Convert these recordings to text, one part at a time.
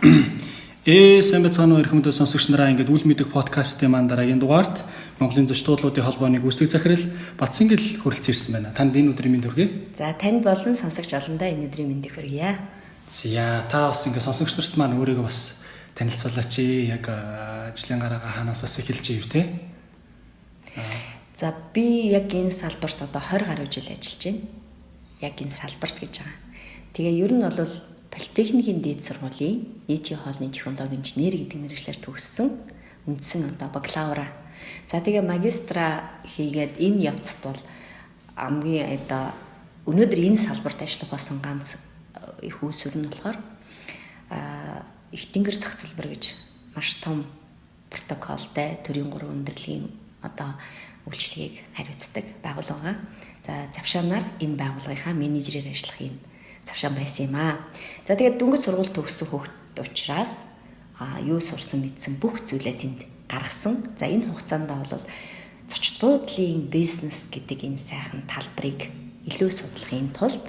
Сайн байцгаана уу, эрхэм хүндэт сонсогч нараа, ингээд үл мэдэх подкастын маань дараагийн дугаарт Монголын зочид буудлуудын холбооны гүйцэтгэх захирал Батсингэл хүрэлцэн ирсэн байна. Танд энэ өдрийн мэнд хүргэе. За, танд болон сонсогч олондоо энэ өдрийн мэндийг хүргье. За, та бас ингээд сонсогч нарт маань өөрийгөө бас танилцуулаач. Яг ажлын гараагаа хаанаас бас эхэлж ив те? За, би яг энэ салбарт одоо 20 гаруй жил ажиллаж байна. Яг энэ салбарт гэж байгаа. Тэгээ ер нь бол Политехникийн дээд сургуулийн нийтийн хоолны технологи инженер гэдэг мэргэжлээр төгссөн. Үндсэн одоо бакалавра. За, тэгээ магистра хийгээд энэ явцад бол хамгийн одоо өнөөдөр энэ салбарт ажиллах болсон ганц их үүсвэр нь болохоор их тэнгэр зохицолбор гэж маш том протоколтой төрийн гурван өндөрлөгийн одоо үйлчилгээг хариуцдаг байгууллага. За, завшаанаар энэ байгууллагынхаа менежерээр ажиллах юм завшаан байсан юм аа. За, тэгээд дөнгөж сургууль төгссөн хүүхэд учраас юу сурсан мэдсэн бүх зүйлээ тэнд гаргасан. За, энэ хугацаанд бол зочид буудлын бизнес гэдэг энэ сайхан талбарыг илүү судлахын тулд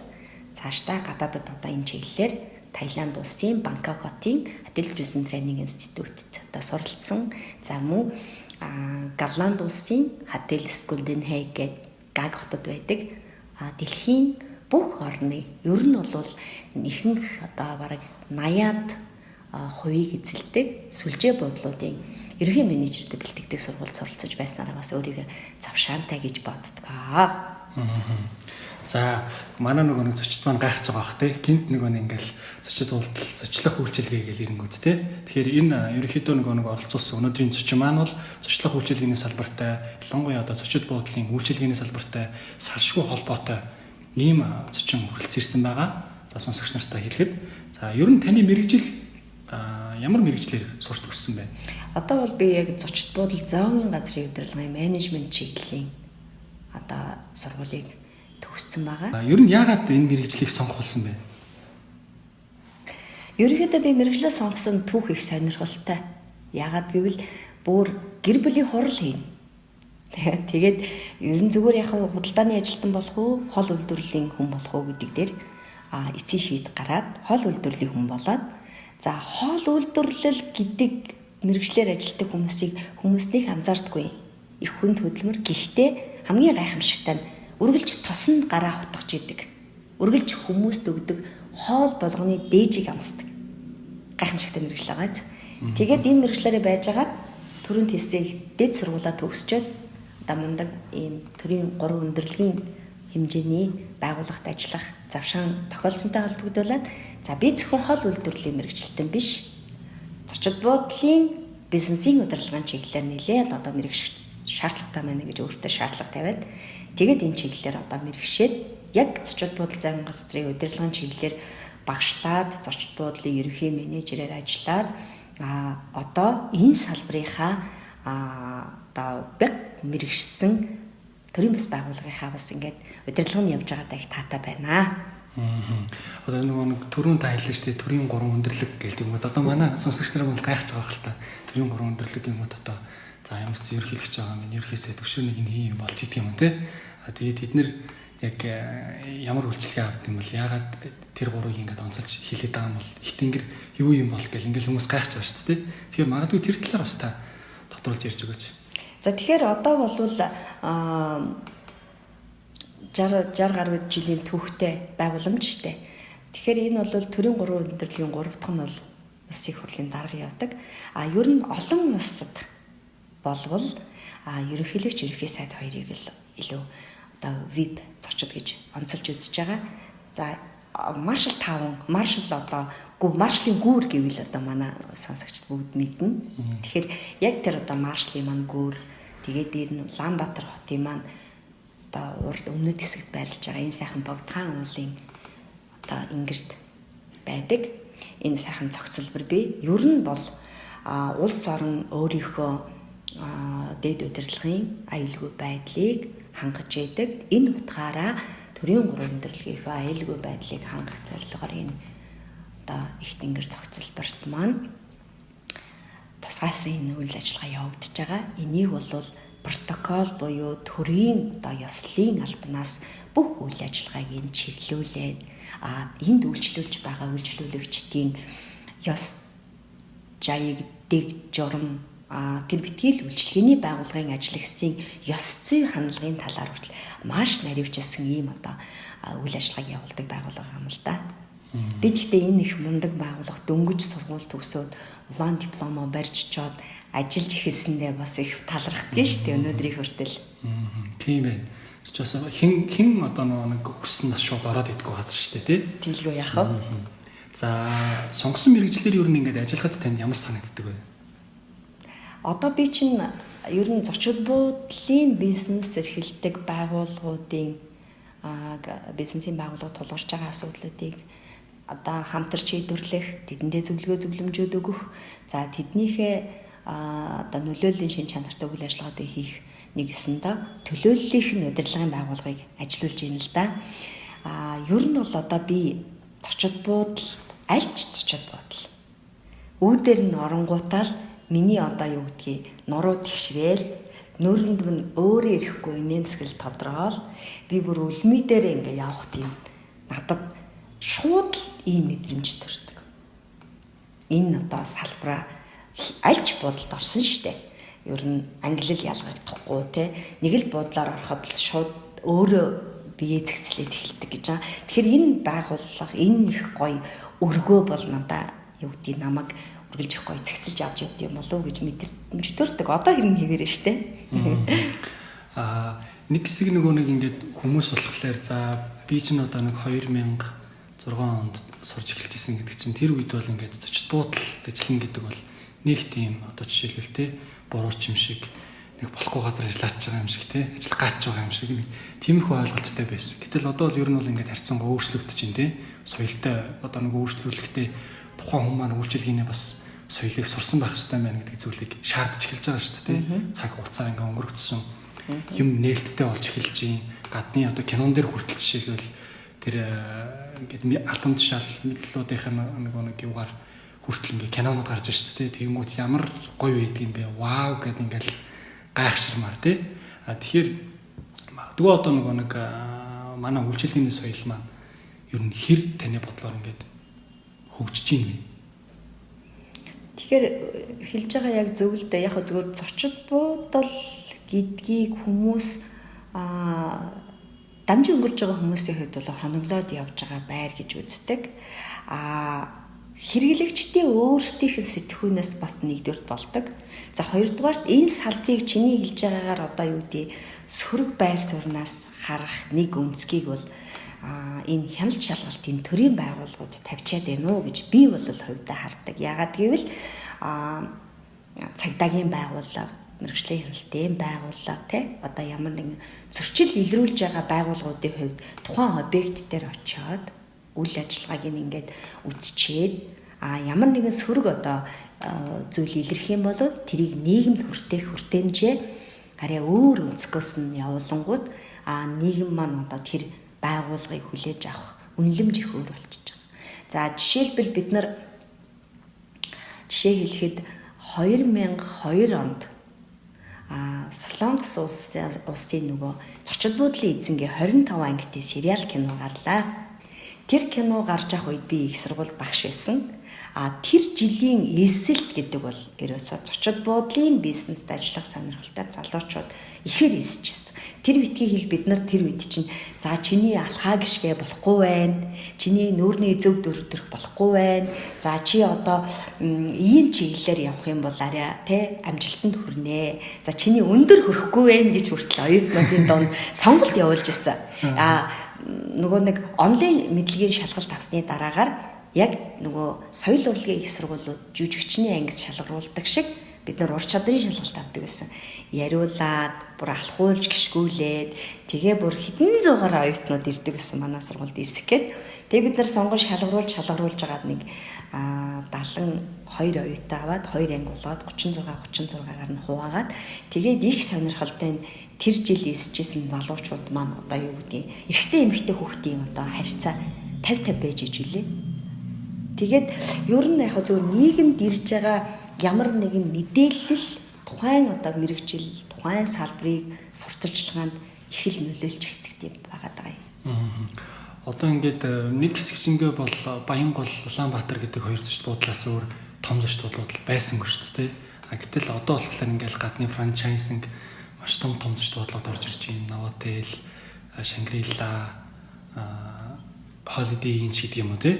цаашдаа гадаадад одоо энэ чиглэлээр Таиланд улсын Бангкок хотын Hotel Tourism Training Institute-д одоо суралцсан. За, мөн Голланд улсын Hotel School Den Haag гэдэг Гаг хотод байдаг. Дэлхийн бүх орны ер нь бол ихэнх одоо бараг 80-аад хувийг эзэлдэг сүлжээ буудлуудын ерөнхий менежертэй бэлтгэдэг сургуульд суралцаж байснараа бас өөрийгөө завшаантай гэж боддог. За, манай нөгөө нэг зочид маань гайхаж байгаа бах те. Гинт нөгөө нэг ингээл зочид уулдал зочлох үйлчилгээ гэл ирэнгүүт те. Тэгэхээр энэ ерөнхийдөө нөгөө нэг оролцуулсан өнөөдрийн зочин маань бол зочлох үйлчилгээний салбартай, ялангуяа одоо зочид буудлын үйлчилгээний салбартай салшгүй холбоотой ийм зочин хүрэлцэн ирсэн байгаа. За, сонсогч нартаа хэлэхэд, за, ер нь таны мэргэжил ямар мэргэжлээр сурч төгссөн бэ? Одоо бол би яг зочид буудал зоогийн газрын удирдлагын менежмент чиглэлийн одоо сургуулийг төгссөн байгаа. Ер нь яагаад энэ мэргэжлийг сонгох болсон бэ? Ерөнхийдөө би мэргэжлээ сонгосон түүх их сонирхолтой. Яагаад гэвэл бүр гэр бүлийн хурал хийнэ. Тэгээд ер нь зүгээр яг худалдааны ажилтан болох уу, хол үйлдвэрлэлийн хүн болох уу гэдэг дээр эцсийн шийд гараад хол үйлдвэрлэлийн хүн болоод, за, хоол үйлдвэрлэл гэдэг мэргэжлээр ажилладаг хүмүүсийг хүмүүстнийг анзаардаггүй. Их хүнд хөдөлмөр. Гэхдээ хамгийн гайхамшигтай нь үргэлж тосонд гараа хутгаж идэг. Үргэлж хүмүүст өгдөг хоол болгоны дээжийг амсдаг. Гайхамшигтай мэргэжил байгаа биз. Тэгээд энэ мэргэжлээрээ байжгаад түрүүнд хэлсэн дээд сургуулаа төгсчөөд одоо мундаг ийм төрийн гурван өндөрлөгийн хэмжээний байгууллагт ажиллах завшаан тохиолдсонтой холбогдуулаад, за, би зөвхөн хоол үйлдвэрлэлийн мэргэжилтэн биш, зочид буудлын бизнесийн удирдлагын чиглэлээр нэлээд одоо мэргэжих шаардлагатай байна гэж өөртөө шаардлага тавиад, тэгээд энэ чиглэлээр одоо мэргэшээд яг зочид буудал займ газрын удирдлагын чиглэлээр багшлаад, зочид буудлын ерөнхий менежерээр ажиллаад, одоо энэ салбарынхаа одоо бэг мэргэшсэн төрийн бас байгууллагынхаа бас ингээд удирдлага нь явж байгаадаа их таатай байна. Одоо нөгөө нэг түрүүн та хэллээ шүү дээ, төрийн гурван өндөрлөг гэлдэг юм. Одоо манай сонсогч нар бол гайхаж байгаа хэл та. Төрийн гурван өндөрлөг юм уу, одоо за ямар ч ерөнхийлөгч байгаа юм, ерөнхий сайд өшөө нэг нь хий юм болж идэх юм те. А тэгээд тэд нэр яг ямар үйлчилгээ авд юм бол, яагаад тэр гурвыг ингээд онцолж хэлээд байгаа юм бол, их тэнгэр юу юм бол гэл ингээд хүмүүс гайхаж байгаа шүү дээ. Тэгэхээр магадгүй тэр талаар бас та тодруулж ярьж өгөөч. За, тэгэхээр одоо болвол 60 60 гаруй жилийн түүхтэй байгууламж штэ. Тэгэхээр энэ бол төрийн гурван өндөрлөгийн гурав дахь нь бол улсын их хурлын дарга явдаг. А ер нь олон улсад болвол ерөнхийлөгч, ерөнхий сайд хоёрыг л илүү одоо VIP зочид гэж онцолж үзэж байгаа. За, маршал 5, маршал одоо маршлын гүүр гэвэл одоо манай сонсогчд бүгд мэднэ. Тэгэхээр яг тэр одоо маршлын маань гүүр, тэгээд дээр нь Улаанбаатар хотын маань одоо урд өмнөд хэсэгт байрлаж байгаа энэ сайхан Богдхан уулын одоо ингэрт байдаг. Энэ сайхан цогцлбор бий. Ер нь бол улс орон өөрийнхөө дээд удирдлагын аюулгүй байдлыг хангаж яадаг. Энэ утгаараа төрийн гурван өндөрлөгийнхөө аюулгүй байдлыг хангах зорилгоор энэ одоо их тэнгэр цогцлборт маань тусгаасан энэ үйл ажиллагаа явагдаж байгаа. Энийг бол протокол буюу төрийн одоо ёслолын албанаас бүх үйл ажиллагааг энэ чиглүүлээд, энд үйлчлүүлж байгаа үйлчлүүлэгчдийн ёс жаяг, дэг, журам тэр битгий л үйлчилгээний байгууллагын ажиллагчдын ёс зүйн хандлагын талаар хүртэл маш наривчилсан ийм одоо үйл ажиллагааг явуулдаг байгууллага юм л да. Би тэгтээ энэ их мундаг байгууллага дөнгөж сургууль төгсөөд улаан дипломоо барьж чод ажиллаж эхэлсэндээ бас их талархдгийг шүү дээ өнөөдрийг хүртэл. Тийм байна. Ч бас хин хин одоо нэг өссөн бас шууд ороод идэггүй газар шүү дээ, тий? Тэглгүй яах вэ? За, сонгосон мэргэжлэр ер нь ингээд ажиллахад танд ямар санагддаг вэ? Одоо би чинь ер нь зочид буудлын бизнес эрхэлдэг байгууллагуудын бизнесийн байгууллага тулгарч байгаа асуудлуудыг одоо хамтарч шийдвэрлэх, тэдэндээ зөвлөгөө зөвлөмжүүд өгөх, за тэднийхээ одоо нөлөөллийн шин чанартай үйл ажиллагаадыг хийх нэг ёсондоо төлөөллийнх нь удирдлагын байгууллагыг ажилуулж байна л да. Ер нь бол одоо би зочид буудал, альч зочид буудал. Үүдээр нь оронгуутаа л миний одоо юу гэдгийг нуруу тэгшрээл нүүрэнд минь өөрөө ирэхгүй нэмсгэл тодроол би бүр үлмий дээр ингээ явах тийм надад шууд л ийм мэдрэмж төрдөг. Энэ одоо салбараа альч бодолд орсон штэ. Ер нь ангилал ялгагдахгүй те. Нэг л бодлоор ороход л шууд өөрөө бие зэгцлээд эхэлдэг гэж байгаа. Тэгэхээр энэ байгууллага энэ их гоё өргөө бол надаа юу гэдгийг намайг үргэлж их гоё зэгцэлж авч явд юм болов уу гэж мэдрэмж төрдөг. Одоо хэрэг хэвээрээ штэ. Нэг хэсэг нөгөө нэг ингээд хүмүүс болохоор за би чинь одоо нэг 2006 онд сурч эхэлж исэн гэдэг чинь тэр үед бол ингээд зочид буудал ажиллана гэдэг бол нэг тийм одоо жишээлбэл те бурууч юм шиг нэг болохгүй газар ажиллаач байгаа юм шиг те ажиллах гаач байгаа юм шиг нэг тиймэрхүү ойлголттой байсан. Гэтэл одоо бол ер нь бол ингээд харьцангуй өөрчлөгдөж чинь те соёлтой одоо нэг өөрчлөлттэй тухайн хүн маань үйлчилгээний бас соёлыг сурсан байх хэрэгтэй байна гэдэг зүйлийг шаардж эхэлж байгаа шүү дээ. Цаг хугацаа ингээ өнгөрөгдсөн юм нээлттэй болж эхэлж байна. Гадны одоо кинон дээр хүртэл жишээлбэл тэр ингээд албан тушаал мэдлэлүүдийнх нь нэг юугаар хүртэл ингээ кинонод гарч шүү дээ. Тэгэнгүүт ямар гоё байдаг юм бэ? Вау гэд ингээл гайхширмаар тий. А тэгэхээр магадгүй одоо нөгөө нэг манай үйлчилгээний соёл маань ер нь хэр таны бодлоор ингээд хөгжиж байна вэ? Тэгэхээр хэлж байгаа яг зөв л дээ. Яг зөвхөн зочид буудал гэдгийг хүмүүс дамжин өнгөрж байгаа хүмүүсийн хувьд бол хоноглоод явж байгаа байр гэж үздэг. Хэрэглэгчдийн өөрсдийнх нь сэтгүүнээс бас нэгдүгürt болдог. За хоёрдугаарт энэ салбарыг чиний хэлж байгаагаар одоо юу гэдэг сөрөг байр суурнаас харах нэг өнцгийг бол энэ хяналт шалгалтын төрийн байгууллагууд тавьчаад байна уу гэж би бол хувьдаа хардаг. Яагаад гэвэл цагдаагийн байгууллага, мэргэжлийн хяналтын байгууллага тий одоо ямар нэгэн зөрчил илрүүлж байгаа байгууллагуудын хувьд тухайн объект дээр очиод үйл ажиллагааг ингээд үзчихэд ямар нэгэн сөрөг одоо зүйл илэрх юм бол тэрийг нийгэмд хүртээх хүртээмжээ арай өөр өнцгөөс нь явуулангууд нийгэм маань одоо тэр байгууллагыг хүлээж авах үнэлэмж их өөр болчихж байгаа. За жишээлбэл бид нар жишээ хэлэхэд 2002 онд Солонгос улсын нөгөө зочид буудлын эзэнгээ 25 ангитай сериал кино гарлаа. Тэр кино гарч явах үед би их сургуульд багш байсан. Тэр жилийн эсэлт гэдэг бол ерөөсөө зочид буудлын бизнест ажиллах сонирхолтой залуучууд ихээр эсэжсэн. Тэр битгий хэл бид нар тэр үед чинь за чиний алхаа гიშгэ болохгүй байна. Чиний нүүрний зөв дүрдэх болохгүй байна. За чи одоо ийм чиглэлээр явах юм бол арай тэ амжилтанд хүрнэ. За чиний өндөр хүрэхгүй байна гэж хүртэл оюутнуудын дунд сонголт явуулж ирсэн. Нөгөө нэг онлайн мэдлэгийн шалгалт авсны дараагаар яг нөгөө соёл урлагийн их сургуулиуд жүжигчний ангид шалгаруулдаг шиг бид нар ур чадрын шалгалт авдаг байсан. Яриулаад, бүр алхуулж гიშгүүлээд тэгээ бүр хэдэн зуугаар оюутнууд ирдэг байсан манай сургуульд эсэх гээд. Тэгээ бид нар сонгон шалгаруулж агаад нэг 72 оюутан аваад 2 анги болгоод 36 36-аар нь хуваагаад тэгээд их сонирхолтой нь тэр жил эсэжсэн залуучууд маань одоо юу гэдгийг эрэгтэй эмэгтэй хүүхдийн одоо харьцаа 50 50 байж иж үлээ. Тэгээд ер нь яг зөв нийгэмд ирж байгаа ямар нэгэн мэдээлэл тухайн одоо мэрэгжил, тухайн салбарыг сурталчилгаанд их л нөлөөлж өгдөг юм байгаа даа. Одоо ингээд нэг хэсэг чингээ бол Баянгол, Улаанбаатар гэдэг хоёр зочид буудлаас өөр том зочид буудлууд байсангүй шүү дээ. А гэтэл одоо болохоор ингээл гадны франчайзинг маш том том зочид буудлууд орж ирж байна. Novotel, Shangri-La, Holiday Inn ч гэдэг юм уу те.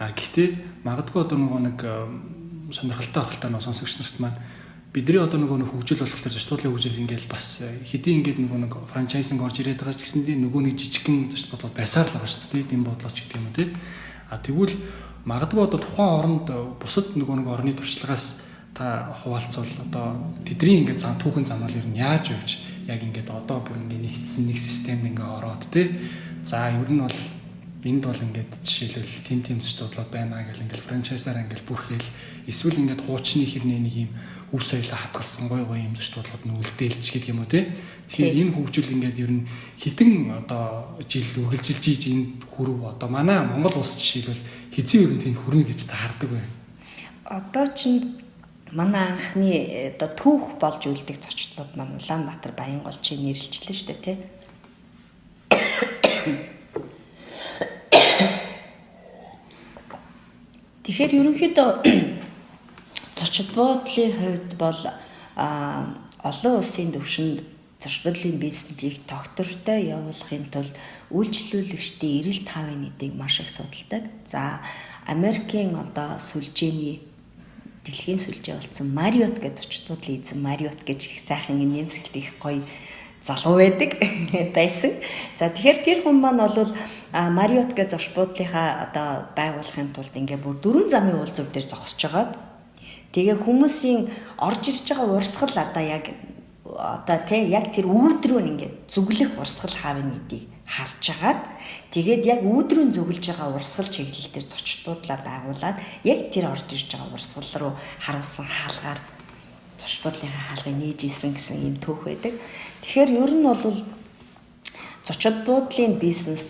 А гэхдээ магадгүй одоо нөгөө нэг сонирхолтой ахaltaа нөө сонсогч нарт маань бидний одоо нөгөө нэг хөгжил болохоор зочид буудлын хөгжил ингээл бас хэдийн ингээд нөгөө нэг франчайзинг орж ирээд байгаа ч гэсэндээ нөгөө нэг жижигхэн зочид буудлууд байсаар л байгаа шүү дээ. Дэм буудлооч гэдэг юм уу те. А тэгвэл магадгүй одоо тухайн оронд бусад нөгөө нэг орны туршлагаас та хуваалцвал одоо тэдний ингээд зам түүхэн замаар ер нь яаж явж яг ингээд одоо бүр ингээд нэгдсэн нэг системд ингээд ороод те. За ер нь бол энд бол ингээд жишээлбэл тим тим зочид буудлууд байна гэл ингээд франчайзаар ингээд бүрхэл эсвэл ингээд хуучны хэрнээ нэг юм өв соёлоо хадгалсан гой гой юм зочид буудлууд нь үлдээлч гэдэг юм уу те. Тэгэхээр энэ хөгжил ингээд ер нь хитэн одоо жил үргэлжилж ийж энд хүрв одоо манай Монгол улс жишээлбэл хэзээ ер нь тэнд хүрнэ гэж та хардаг бай. Одоо чинь манай анхны одоо түүх болж үлдэх зочид бууд маань Улаанбаатар Баянгол чи нэрлэлжлээ шүү дээ те. Тэгэхээр ерөнхийдөө зочид буудлын хувьд бол олон улсын төвшөнд зочид буудлын бизнесийг тогтвортой явуулахын тулд үйлчлүүлэгчдийн эрэлт хаавын нийтийг маш их судалдаг. За Америкийн одоо сүлжээний дэлхийн сүлжээ болсон Marriott гэж зочид буудлын эзэн Marriott гэж их сайхан нэмсгэлт их гоё залуу байдаг байсан. За тэгэхээр тэр хүн маань бол Marriott гэж зочид буудлынхаа одоо байгуулахын тулд ингээ бүр 4 замын уулзуур дээр зогсож байгаад тэгээ хүмүүсийн орж ирж байгаа урсгал одоо яг одоо тий яг тэр үүд рүү ингээд зүглэх урсгал хаавын нийтийг харж агаад тэгээд яг үүд рүү зүглэж байгаа урсгал чиглэл дээр зочид буудлаа байгуулад яг тэр орж ирж байгаа урсгал руу харуулсан хаалгаар зочид буудлынхаа хаалгыг нээж исэн гэсэн ийм түүх байдаг. Тэгэхээр ер нь бол зочид буудлын бизнес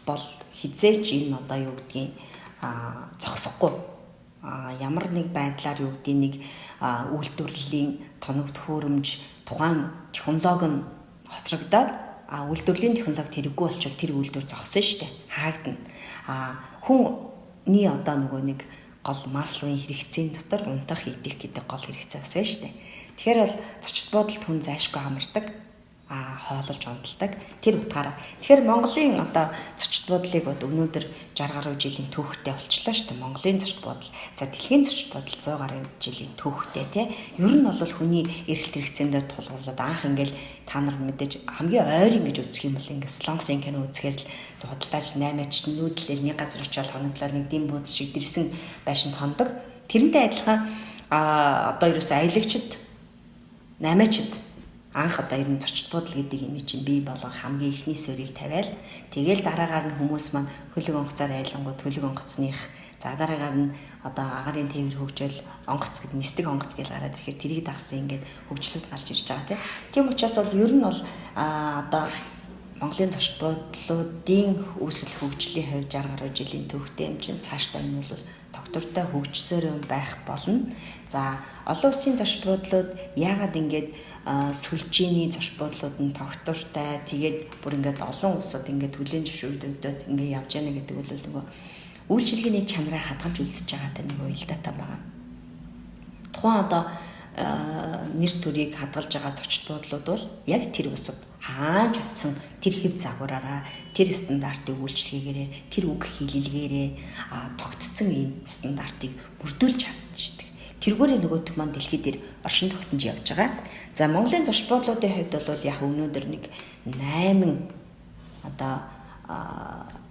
бол хизээч энэ одоо юу гэдгийг зогсохгүй. Ямар нэг байдлаар юу гэдгийг нэг үйлдвэрлэлийн тоног төхөөрөмж тухайн технологи нь хоцрогдоод үйлдвэрлэлийн технологи тэрэггүй болчвол тэр үйлдвэр зогсон шүү дээ. Хаагдана. Хүний одоо нөгөө нэг гол Масловын хэрэгцээний дотор унтах, идэх гэдэг гол хэрэгцээ бас байна шүү дээ. Тэгэхээр бол зочид буудалд хүн зайшгүй амардаг, хоололж унталдаг. Тэр утгаараа. Тэгэхээр Монголын одоо зочид буудлыг бод өнөөдөр 60 гаруй жилийн түүхтэй болчлоо шүү дээ. Монголын зочид буудал. За дэлхийн зочид буудал 100 гаруй жилийн түүхтэй тий. Ер нь бол хүний эрэлт хэрэгцээн дээр тулгуурлаад анх ингээл та нар мэдээж хамгийн ойр ингэж үзэх юм бол ингээд Солонгосын кино үзэхээр л худалдаач 8-аач нүүдлэл нэг газар очиод хоноглоод нэг дэм бууз шиг дэрсэн байшинд хондог. Тэрнтэй адилхан одоо ерөөсөө аялагчд 8-ачд анх одоо ер нь зочид буудал гэдэг юм чинь бий болгох хамгийн эхний суурийг тавиал тэгэл дараагаар нь хүмүүс маань хөлөг онгоцоор айлангууд хөлөг онгоцных за дараагаар нь одоо агарын тээвэр хөгжөөл онгоц гэдэг нисдэг онгоц гэж гараад ирэхээр тэрийг дагсан ингээд хөгжлүүд гарч ирж байгаа тийм учраас бол ер нь бол одоо Монголын зочид буудлуудын үүсэл хөгжлийн хувь 60 гаруй жилийн төвхтэй юм чинь цаашдаа энэ бол тогтвортой хөгжсөөр байх болно. За олон улсын зочид буудлууд яагаад ингээд сүлжээний зочид буудлууд нь тогтвортой тэгээд бүр ингээд олон улсад ингээд хүлээн зөвшөөрөгдөд ингээд явж яана гэдэг бол нөгөө үйлчилгээний чанараа хадгалж үлдэж байгаатай нэг уялдаатай байгаа. Тухайн одоо нэр төрийг хадгалж байгаа зочид буудлууд бол яг тэр улсад хаанч очсон тэр хэв загвараараа тэр стандартыг үйлчлэгээгээрээ тэр үг хэлэлгээрээ тогтцсон ийм стандартыг мөрдүүлж чадчихдаг. Тэргээрээ нөгөөх маань дэлхий дээр оршин тогтнож явж байгаа. За Монголын зочид буудлуудын хувьд бол яг өнөөдөр нэг 8 одоо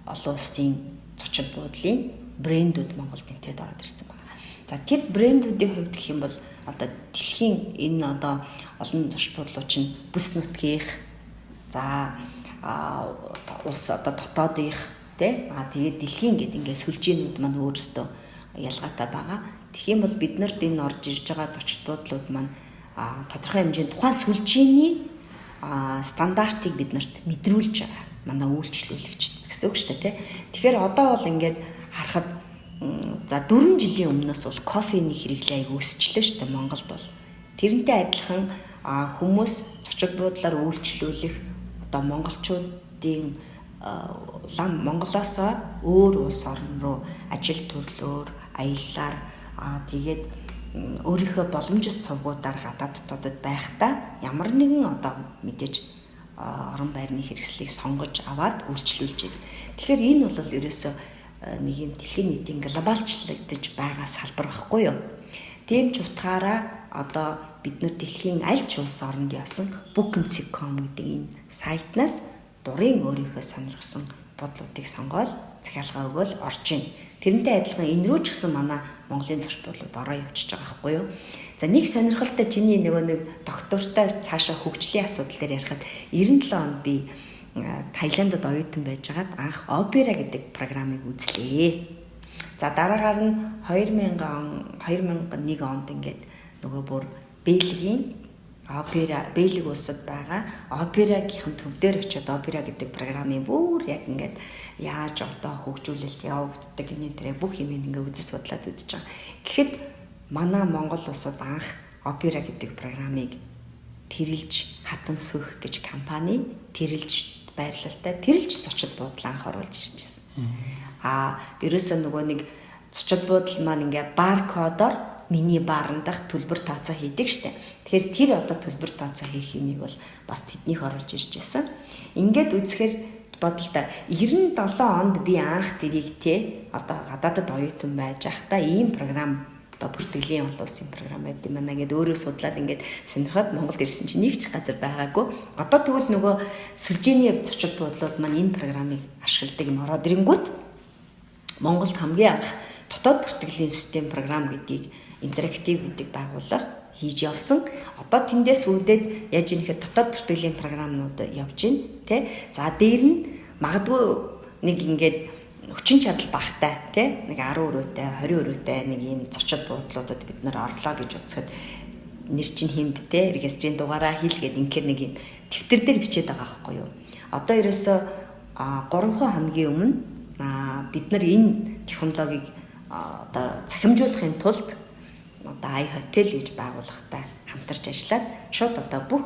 олон улсын зочид буудлын брэндүүд Монголд нэмээд ороод ирсэн байна. За тэр брэндүүдийн хувьд гэх юм бол одоо дэлхийн энэ одоо олон зочид буудлууд чинь бүс нутгийнх за улс одоо дотоодынх тий тэгээд дэлхийн гээд ингээд сүлжээнүүд маань өөрсдөө ялгаатай байгаа. Тэгэх юм бол бид нарт энэ орж ирж байгаа зочид буудлууд маань тодорхой хэмжээнд тухайн сүлжээний стандартыг бид нарт мэдрүүлж байгаа. Манай үйлчлүүлэгчд гэсэн үг шүү дээ тий. Тэгэхээр одоо бол ингээд харахад за 4 жилийн өмнөөс бол кофений хэрэглээ айгүй өсчлээ шүү дээ Монголд бол. Тэрнтэй адилхан хүмүүс зочид буудлаар үйлчлүүлэх одоо монголчуудын улаан Монголоосоо өөр улс орн руу ажил төрлөөр аяллаар Тэгээд өөрийнхөө боломжит сувгуудаар гадаад дотоодод байхдаа ямар нэгэн одоо мэдээж орон байрны хэрэгслийг сонгож аваад үйлчлүүлж байна. Тэгэхээр энэ бол ерөөсөө нэг юм дэлхийн нийтийн глобалчлагдаж байгаа салбар байхгүй юу? Тийм ч утгаараа одоо бид нар дэлхийн аль ч улс оронд явсан booking.com гэдэг энэ сайтнаас дурын өөрийнхөө сонирхсон бодлуудыг сонгоол захиалгаа өгөөл орж ийн. Тэрнтэй адилхан энэ рүү ч гэсэн манай Монголын зочид буудлууд ороо явчихж байгаа байхгүй юу? За нэг сонирхолтой чиний нөгөө нэг доктортой цаашаа хөгжлийн асуудал дээр ярихад 97 онд би Таиландд оюутан байжгаад анх Опера гэдэг програмыг үзлээ. За дараагаар нь 2000 он 2001 онд ингээд нөгөө бүр Бельгийн Опера, Бельги улсад байгаа Операгийнхан төв дээр очиод Опера гэдэг програмын бүр яг ингээд яаж одоо хөгжүүлэлт явагддаг юм тэрэ бүх юм ингээ үзэж судлаад үзэж байгаа. Гэхэд манай Монгол улсад анх Опера гэдэг програмыг тэрэлж хатан сөх гэж компани тэрэлж байрлалтай тэрэлж зочид буудал анх оруулж ирж байсан. Аа ерөөсөө нөгөө нэг зочид буудал маань ингээ баркодоор миний баарн дах төлбөр тооцоо хийдэг штэ. Тэгэхээр тэр одоо төлбөр тооцоо хийх юмыг бол бас тэднийх оруулж ирж байсан. Ингээд үзэхээр бодолтой 97 онд би анх тэрийг те одоо гадаадад оюутан байж байхдаа ийм програм одоо бүртгэлийн олон улсын програм байд юм байна гэд өөрөө судлаад ингээд сонирхоод Монголд ирсэн чинь нэг ч газар байгаагүй. Одоо тэгвэл нөгөө сүлжээний зочид буудлууд маань энэ програмыг ашигладаг юм ороод ирэнгүүт Монголд хамгийн анх дотоод бүртгэлийн систем програм гэдгийг интерактив гэдэг байгууллага хийж явсан. Одоо тэндээс үүдээд яаж ийм ихэд дотоод бүртгэлийн програмнууд явж байна, тэ. За дээр нь магадгүй нэг ингээд хүчин чадал багтай, тэ. Нэг 10 өрөөтэй, 20 өрөөтэй нэг ийм зочид буудлуудад бид нар орлоо гэж үзэхэд нэр чинь хэн бэ, тэ. Регистрийн дугаараа хийлгээд инхээр нэг ийм дэвтэр дээр бичээд байгаа байхгүй юу. Одоо ерөөсөө 3 хоногийн өмнө бид нар энэ технологиг одоо цахимжуулахын тулд одоо ай хотел гэж байгууллагатай хамтарч ажиллаад шууд одоо бүх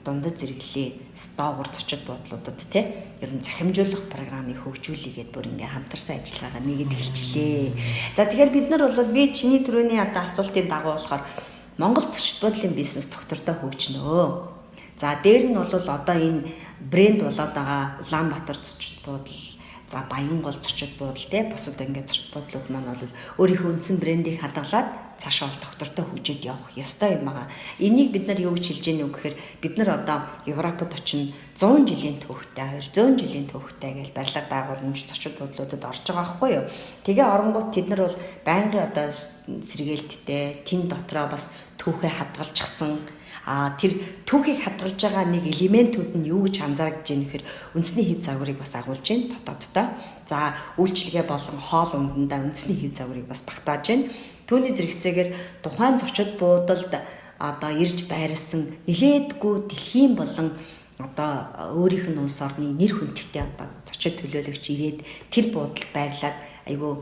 дундад зэрэглэлийн доогуур зочид буудлуудад те ер нь захимжуулах програмыг хөгжүүлээгээд бүр ингээ хамтарсан ажиллагаагаа нэгэд эхэлчлээ. За тэгэхээр бид нар бол би чиний түрүүний одоо асуултын дагуу болохоор Монгол зочид буудлын бизнес доктортой хөгжнөө. За дээр нь бол одоо энэ брэнд болоод байгаа Улаанбаатар зочид буудал, за Баянгол зочид буудал те бусад ингээд зочид буудлууд маань бол өөрийнхөө үндсэн брендийг хадгалаад цаашаа бол доктортой хөгжиж явах ёстой юм байгаа. Энийг бид нар юу гэж хэлж гэнэ үү гэхээр бид нар одоо Европод очино 100 жилийн түүхтэй, 200 жилийн түүхтэй гэж барилга байгууламж зочид буудлуудад орж байгаа байхгүй юу. Тэгээ оронгууд тэд нар бол байнгын одоо сэргээлттэй, тэн дотроо бас түүхээ хадгалчихсан. А тэр түүхийг хадгалж байгаа нэг элементүүд нь юу гэж анзаарэгдэж байна гэхээр үндэсний хэв загварыг бас агуулж байна дотооддоо. За үйлчилгээ болон хоол ундандаа үндэсний хэв загварыг бас багтааж байна. Түүний зэрэгцээгээр тухайн зочид буудалд одоо ирж байрлсан нилээдгүй дэлхийн болон одоо өөрийнх нь улс орны нэр хүндтэй одоо зочид төлөөлөгч ирээд тэр буудалд байрлаад айгүй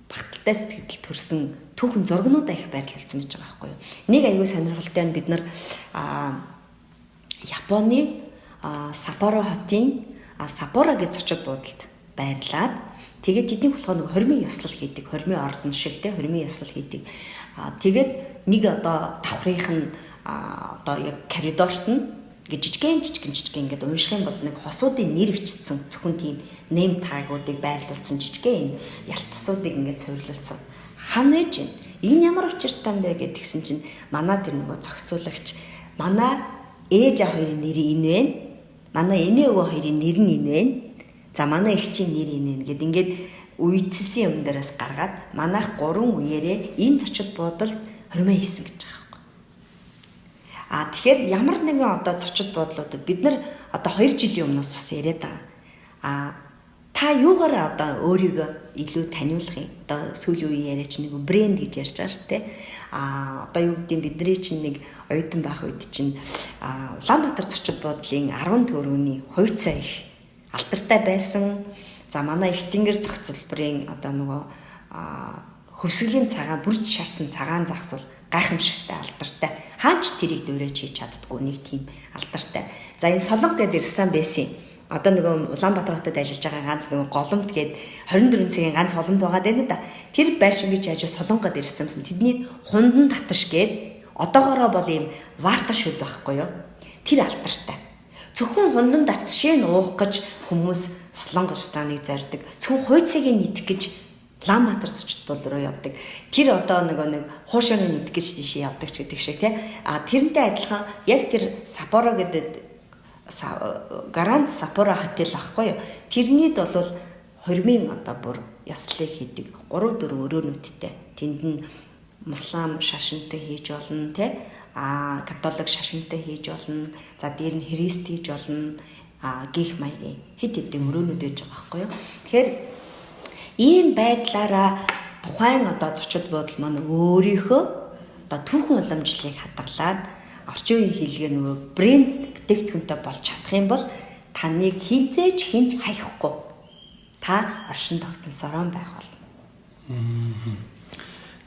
багталтай сэтгэл төрсэн түүхэн зургнуудаа их байрлуулсан байж байгаа байхгүй юу. Нэг айгүй сонирхолтой нь бид нар Японы Саппоро хотын Саппоро гэж зочид буудалд байрлаад тэгээд тэдний болохоор нэг хормын ёслол хийдэг, хормын ордон шиг те хормын ёслол хийдэг. Тэгээд нэг одоо давхрынх нь одоо яг коридорт нь ингээ жижигэн жижигэн жижигэн ингээд унших юм бол нэг хосуудын нэр бичсэн зөвхөн тийм нэм таагуудыг байрлуулсан жижигэн юм ялтсуудыг ингээд суйрлуулсан. Ханаж энэ ямар учиртай юм бэ гэдгсэн чинь манай тэр нөгөө зохицуулагч манай ээж аа хоёрын нэр энэ вэ? Манай энэ өвөө хоёрын нэр нь энэ вэ? За манай эгчийн нэр энэ вэ гэд ингээд үеицсэн юм дээрээс гаргаад манайх 3 үеэрээ энэ зочид буудалд хормоо хийсэн гэж байгаа. А тэгэхээр ямар нэгэн одоо зочид буудлуудад бид нар одоо 2 жилийн өмнөөс бас яриад байгаа. А та юугаар одоо өөрийгөө илүү таниулах юм? Одоо сүүлийн үеийн яриач нэг брэнд гэж ярьж байгаа шүү дээ. А одоо юу гэдэг нь бидний чинь нэг оюутан байх үед чинь Улаанбаатар зочид буудлын 10 төгрөгийн хувьцаа их алдартай байсан. За манай их тэнгэр зохицолборын одоо нөгөө хөвсгөлийн цагаан бүрж шарсан цагаан загас бол гайхамшигтай алдартай. Хаач тэрийг дөөрэж хийж чаддгүй нэг тийм алдартай. За энэ Солонго гэдээ ирсэн байсан. Одоо нөгөө Улаанбаатар хотод ажиллаж байгаа ганц нөгөө голомт гээд 24 цагийн ганц голомт байгаа даа да. Тэр байшин гэж яаж Солонгод ирсэн юмсан. Тэдний хундан таташ гээд одоогоороо бол ийм варта шүл байхгүй юу? Тэр алдартай. Зөвхөн хундан татшээ нь уух гэж хүмүүс Солонгос рестораныг зорддог. Зөвхөн хуйцыг нийтэх гэж Улаанбаатар зочид бул руу явдаг. Тэр одоо нөгөө нэг хуушааг нийтэх гэж тийшээ явдаг ч гэдэг шиг тий. А тэрнтэй адилхан яг тэр Саппоро гэдэг Гарант Саппоро хотел ахгүй юу? Тэрнийд бол хормын одоо бүр яслыг хийдэг 3 4 өрөөнүүдтэй. Тэнд нь муслам шашинтай хийж болно те. А католик шашинтай хийж болно. За дээр нь христ хийж болно. А гих маягийн хэд хэдэн өрөөнүүд байж байгаа байхгүй юу? Тэгэхээр ийм байдлаараа тухайн одоо зочид буудал маань өөрийнхөө одоо түүхэн уламжлалыг хадгалаад орчин үеийн хэлгээр нөгөө брэнд бүтээгдэхүүнтэй болж чадах юм бол таныг хизээж хинж хаяхгүй. Та оршин тогтносороо байх болно.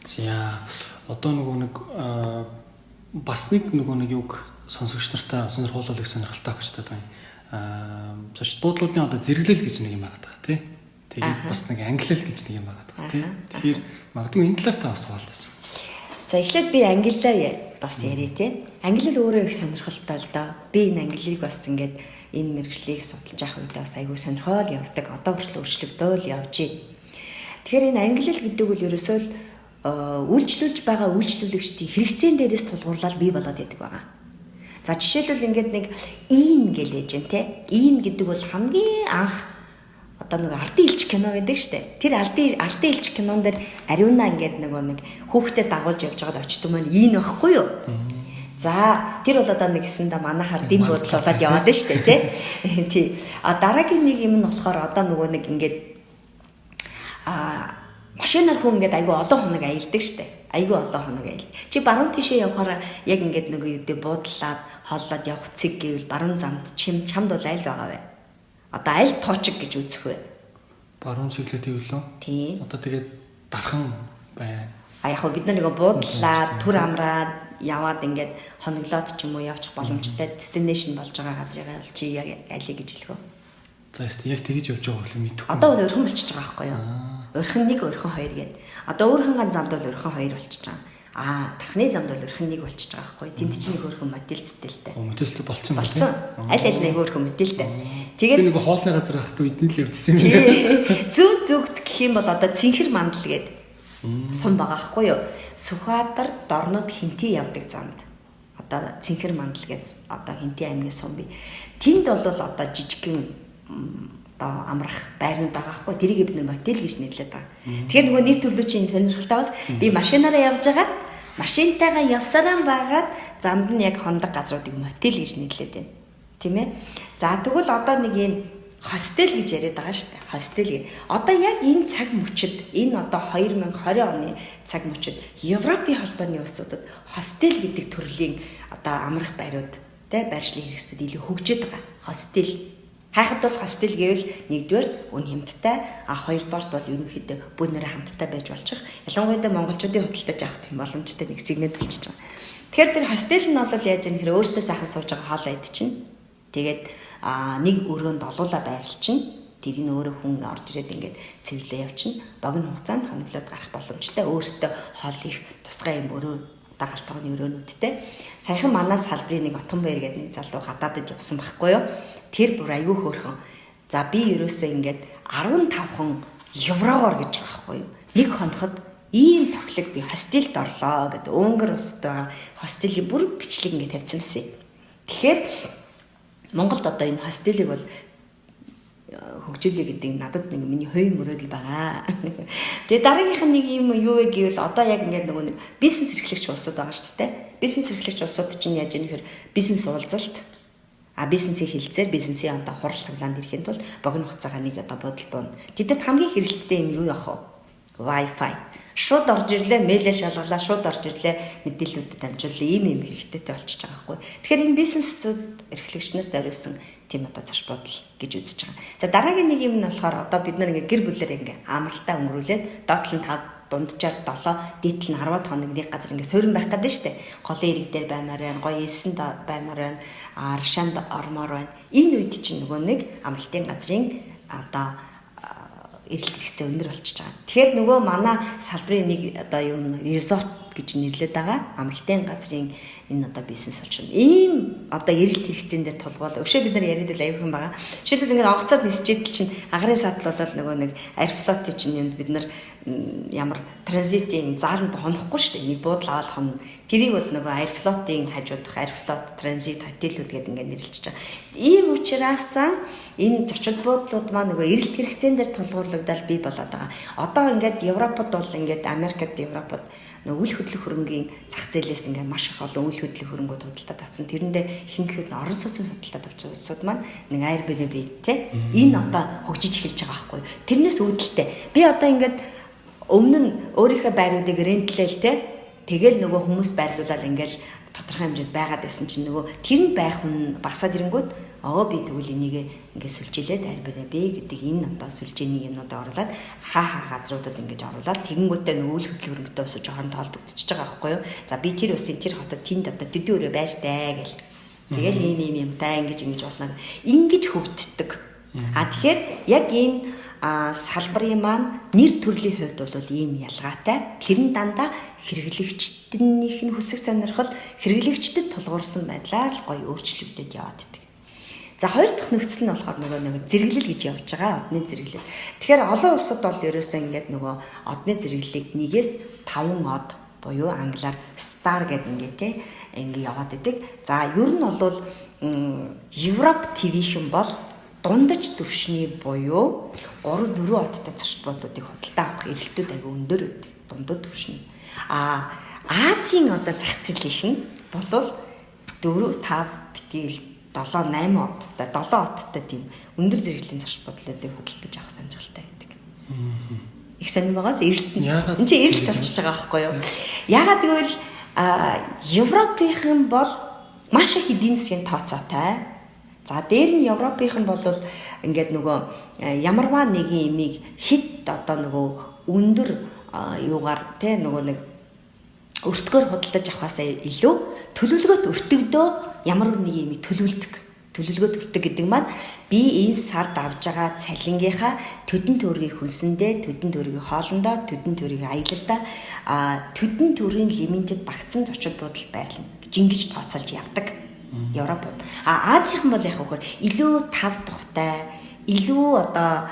За одоо нөгөө нэг бас нэг нөгөө нэг юг сонсогч нартай сонирхолтой сонирхолтой авах хэрэгтэй байна. Зочид буудлуудын одоо зэрэглэл гэж нэг юм байгаа даа тий. Тэгээд бас нэг ангилал гэж нэг юм байгаа даа тий. Тэгэхээр магадгүй энэ талаар та бас хуваалцаач. За эхлээд би ангиллаа бас яриа тий. Ангилал өөрөө их сонирхолтой л доо. Би энэ ангиллыг бас ингээд энэ мэргэжлийг судалж явах үедээ бас айгүй сонирхол явдаг. Одоо хүртэл өөрчлөгдөөл явж байна. Тэгэхээр энэ ангилал гэдэг үл ерөөсөө л үйлчлүүлж байгаа үйлчлүүлэгчдийн хэрэгцээн дээрээс тулгуурлал бий болоод идэг байгаа. За жишээлбэл ингээд нэг ийн гэлээж जैन те. Ийн гэдэг бол хамгийн анх одоо нэг ардын элч кино гэдэг штэ. Тэр ардын элч кинон дээр Ариуна ингээд нөгөө нэг хүүхдэд дагуулж явж байгаад очдөг маань ийн байхгүй юу? За тэр бол одоо нэг гэсэндээ манайхаар дэм буудлуулад яваад нь штэ тий. Тий. А дараагийн нэг юм нь болохоор одоо нөгөө нэг ингээд машинаар хүн ингээд айгүй олон хоног аялдаг штэ. Айгүй олон хоног аялд. Чи баруун тишээ явахаар яг ингээд нөгөө юу гэдэг буудлаад хооллоод явах цэг гэвэл баруун замд чамд бол аль байгаа вэ? Одоо аль тоочиг гэж үзэх вэ? Баруун чиглэл гэвэл үү? Тийм. Одоо тэгээд дархан байна. А яг хөө бид нар нөгөө буудлаад түр амраад яваад ингээд хоноглоод ч юм уу явчих боломжтой destination болж байгаа газрыг бол чи яг алийг гэж хэлэх вэ? За яг тэгж явж байгаа бол мэдэхгүй. Одоо бол өрхөн болчихж байгаа байхгүй юу? Өрхөн 1, өрхөн 2 гээд. Одоо өөрхөн замд бол өрхөн 2 болчихж байгаа. Аа, тархины замд бол өрхөн 1 болчихж байгаа байхгүй юу? Тэнд чинь нэг өрхөн модель зэтэлтэй. Модельтэй болцсон байна. Болцсон. Аль аль нэг өрхөн модельтэй. Тэгээд би нэг хоолны газар байхад үед нь л явжсэн юм байна. Зүүн зүгт гэх юм бол одоо цэнхэр мандал гээд сум байгаа байхгүй юу? Сүхбаатар Дорнод Хинти явдаг замд. Одоо цэнхэр мандал гээд одоо Хинти аймгийн сум бий. Тэнд бол одоо жижигхэн одоо амрах байрнууд байгаа хгүй. Тэрийг бид нар мотел гэж нэрлэдэг байгаа. Тэгэхээр нөгөө нэр төрлөөчийн сонирхолтой бас би машинаараа явж байгаад машинтайгаа явсараа байгаад замд нь яг хондог газруудыг мотел гэж нэрлэдэг байна. Тийм ээ. За тэгвэл одоо нэг юм хостел гэж яриад байгаа шүү дээ. Хостел гэ. Одоо яг энэ цаг мөчид энэ одоо 2020 оны цаг мөчид Европын холбооны улсуудад хостел гэдэг төрлийн одоо амрах байрууд тэ байршлын хэрэгсүүд илүү хөгжиж байгаа. Хостел. Хайхад бол хостел гэвэл нэгдүгээрт үн хямдтай, а хоёрдугаарт бол ерөнхийдөө бөөнөрөө хамттай байж болчих. Ялангуяа монголчуудын худалдаж авах тийм боломжтой нэг сегмент болчихж байгаа. Тэгэхээр тэр хостел нь бол яаж юм хэрэг өөртөө сайхан сууж байгаа хоол идчихнэ. Тэгээд нэг өрөөнд олуулаа байрлалчихна. Тэрийг өөрөө хүн орж ирээд ингээд цэвэрлээ явчихна. Богино хугацаанд хоноглоод гарах боломжтой. Өөртөө хоол их тусгай юм өрөө дагалтгооны өрөөнүүдтэй. Саяхан манай салбарын нэг Отонбаяр гэдэг нэг залуу гадаадд явсан байхгүй юу? Тэр бүр айгүй хөөрхөн. За би ерөөсөө ингээд 15хан еврогоор гэж байгаа байхгүй юу? Нэг хоноход ийм тохилог би хостелд орлоо гэдэг. Унгар улсад байгаа хостелийн бүр бичлэг ингээд тавьсан байсан юм. Тэгэхээр Монголд одоо энэ хостелийг бол хөгжүүлээ гэдэг надад нэг миний хувийн мөрөөдөл байгаа. Тэгээ дараагийнх нь нэг юм юу вэ гэвэл одоо яг ингээд нөгөө нэг бизнес эрхлэгч улсууд байгаа шүү дээ. Бизнес эрхлэгч улсууд чинь яаж ийм хэр бизнес уулзалт бизнесийн хилцээр бизнесийн одоо хурал цуглаанд ирэхэд бол богино хугацаагаар нэг одоо бодол буuna. Тэдэнд хамгийн хэрэгэлттэй юм юу явах вэ? Wi-Fi. Шууд орж ирлээ, мэйлээ шалгалаа, шууд орж ирлээ, мэдээллүүдэд дамжууллаа. Ийм юм хэрэгтэйтэй болчихж байгаа байхгүй. Тэгэхээр энэ бизнесүүд эрхлэгч нар зориулсан тийм одоо зоч бодол гэж үзэж байгаа. За дараагийн нэг юм нь болохоор одоо бид нар ингээ гэр бүлээр ингээ амралтаа өнгөрүүлээд доотлон 5 дунджаар 7, дээдл нь 10 хоног нэг газар ингээд суурин байх гэдэг нь шүү дээ. Голын ирэг дээр баймаар байна, гоё элсэнд баймаар байна, аршаанд ормоор байна. Энэ үед чинь нөгөө нэг амралтын газрын одоо эрэлт хэрэгцээ өндөр болчихж байгаа. Тэгэхээр нөгөө манай салбарын нэг одоо юм resort гэж нэрлэдэг байгаа. Амралтын газрын энэ одоо бизнес болж байна. Ийм одоо эрэлт хэрэгцээн дээр тулгуул. Өшөө бид нар яриад л аюухан байгаа. Жишээлбэл ингээд онгоцоод нисчээд чинь агарын садал болол нөгөө нэг Аэрофлотын чинь юмд бид нар ямар транзитын зааланд хонохгүй шүү дээ. Нэг буудал аваад хонно. Тэрийг бол нөгөө Аэрофлотын хажуудах Аэрофлот транзит хотелүүд гэдэг ингээд нэрлэж байгаа. Ийм учраас энэ зочид буудлууд маань нөгөө эрэлт хэрэгцээн дээр тулгуурлагдал бий болоод байгаа. Одоо ингээд Европод бол ингээд Америкт Европод нөгөө үл хөдлөх хөрөнгийн зах зээлээс ингээд маш их олон үл хөдлөх хөрөнгүүд худалдаад авсан. Тэрэндээ ихэнх нь орон сууцны худалдаад авч байгаа улсууд маань нэг Airbnb те энэ одоо хөгжиж эхэлж байгаа байхгүй. Тэрнээс үүдэлтэй. Би одоо ингээд өмнө нь өөрийнхөө байруудыг рентлээл те тэгэл нөгөө хүмүүс байрлуулаад ингээд тодорхой хэмжээнд байгаад байсан чинь нөгөө тэр нь байх хүн багасаад ирэнгүүт би тэгвэл энийг ингээд сүлжээлээд Airbnb гэдэг энэ одоо сүлжээний юмнуудаа оруулаад хаа хаа газруудад ингэж оруулаад тэгэнгүүтээ нөгөө үйл хөдлөх хөрөнгөтэй ус жоохон тоолбогдчихж байгаа байхгүй юу. За би тэр усын тэр хотод тэнд одоо төдий өрөө байртай гэл. Тэгэл ийм ийм юмтай ингэж ингэж болно. Ингэж хөгждөг. А тэгэхээр яг энэ салбарын маань нэр төрлийн хувьд бол ийм ялгаатай. Тэр нь дандаа хэрэглэгчдийнх нь хүсэх сонирхол хэрэглэгчдэд тулгуурсан байдлаар л гоё өөрчлөгдөд яваад идэг. За хоёр дахь нөхцөл нь болохоор нөгөө нэг зэрэглэл гэж явж байгаа одны зэрэглэл. Тэгэхээр олон улсад бол ерөөсөө ингээд нөгөө одны зэрэглэлийг 1-ээс 5 од буюу англиар star гэдэг ингээд те ингээд яваад идэг. За ер нь бол Европ ТV-хэн бол дундаж түвшний буюу 3-4 одтой зочид буудлуудыг худалдаа авах эрэлтүүд аягүй өндөр байдаг. Дундад түвшний. А Азийн одоо зах зээлийнхэн болвол 4 5 битгийл 7 8 одтой 7 одтой тийм өндөр зэрэглэлийн зочид буудлуудыг худалдаж авах сонирхолтой байдаг. Их сонир байгаас эрэлт нь. Энд чинь эрэлт болчихж байгаа байхгүй юу? Яагаад гэвэл Европынхан бол маш их эдийн засгийн тооцоотой. За дээр нь Европынхан бол ингээд нөгөө ямарваа нэгэн имийг хит одоо нөгөө өндөр юугаар те нөгөө нэг өртгөөр худалдаж авахаасаа илүү төлөвлөгөөт өртөгдөө ямар нэг юм төлөвлөдөг. Төлөвлөгөөт өртөг гэдэг маань би энэ сард авж байгаа цалингийнхаа төдөн төгрөгийг хөнсөндөө, төдөн төгрөгийг хоолндоо, төдөн төгрөгийг аялалдаа, төдөн төгрөгийн лимитэд багцсан зочид буудал байрлана гэж ингэж тооцоолж явдаг. Европод. А Азийнхан бол яг хөхөр илүү тав тухтай, илүү одоо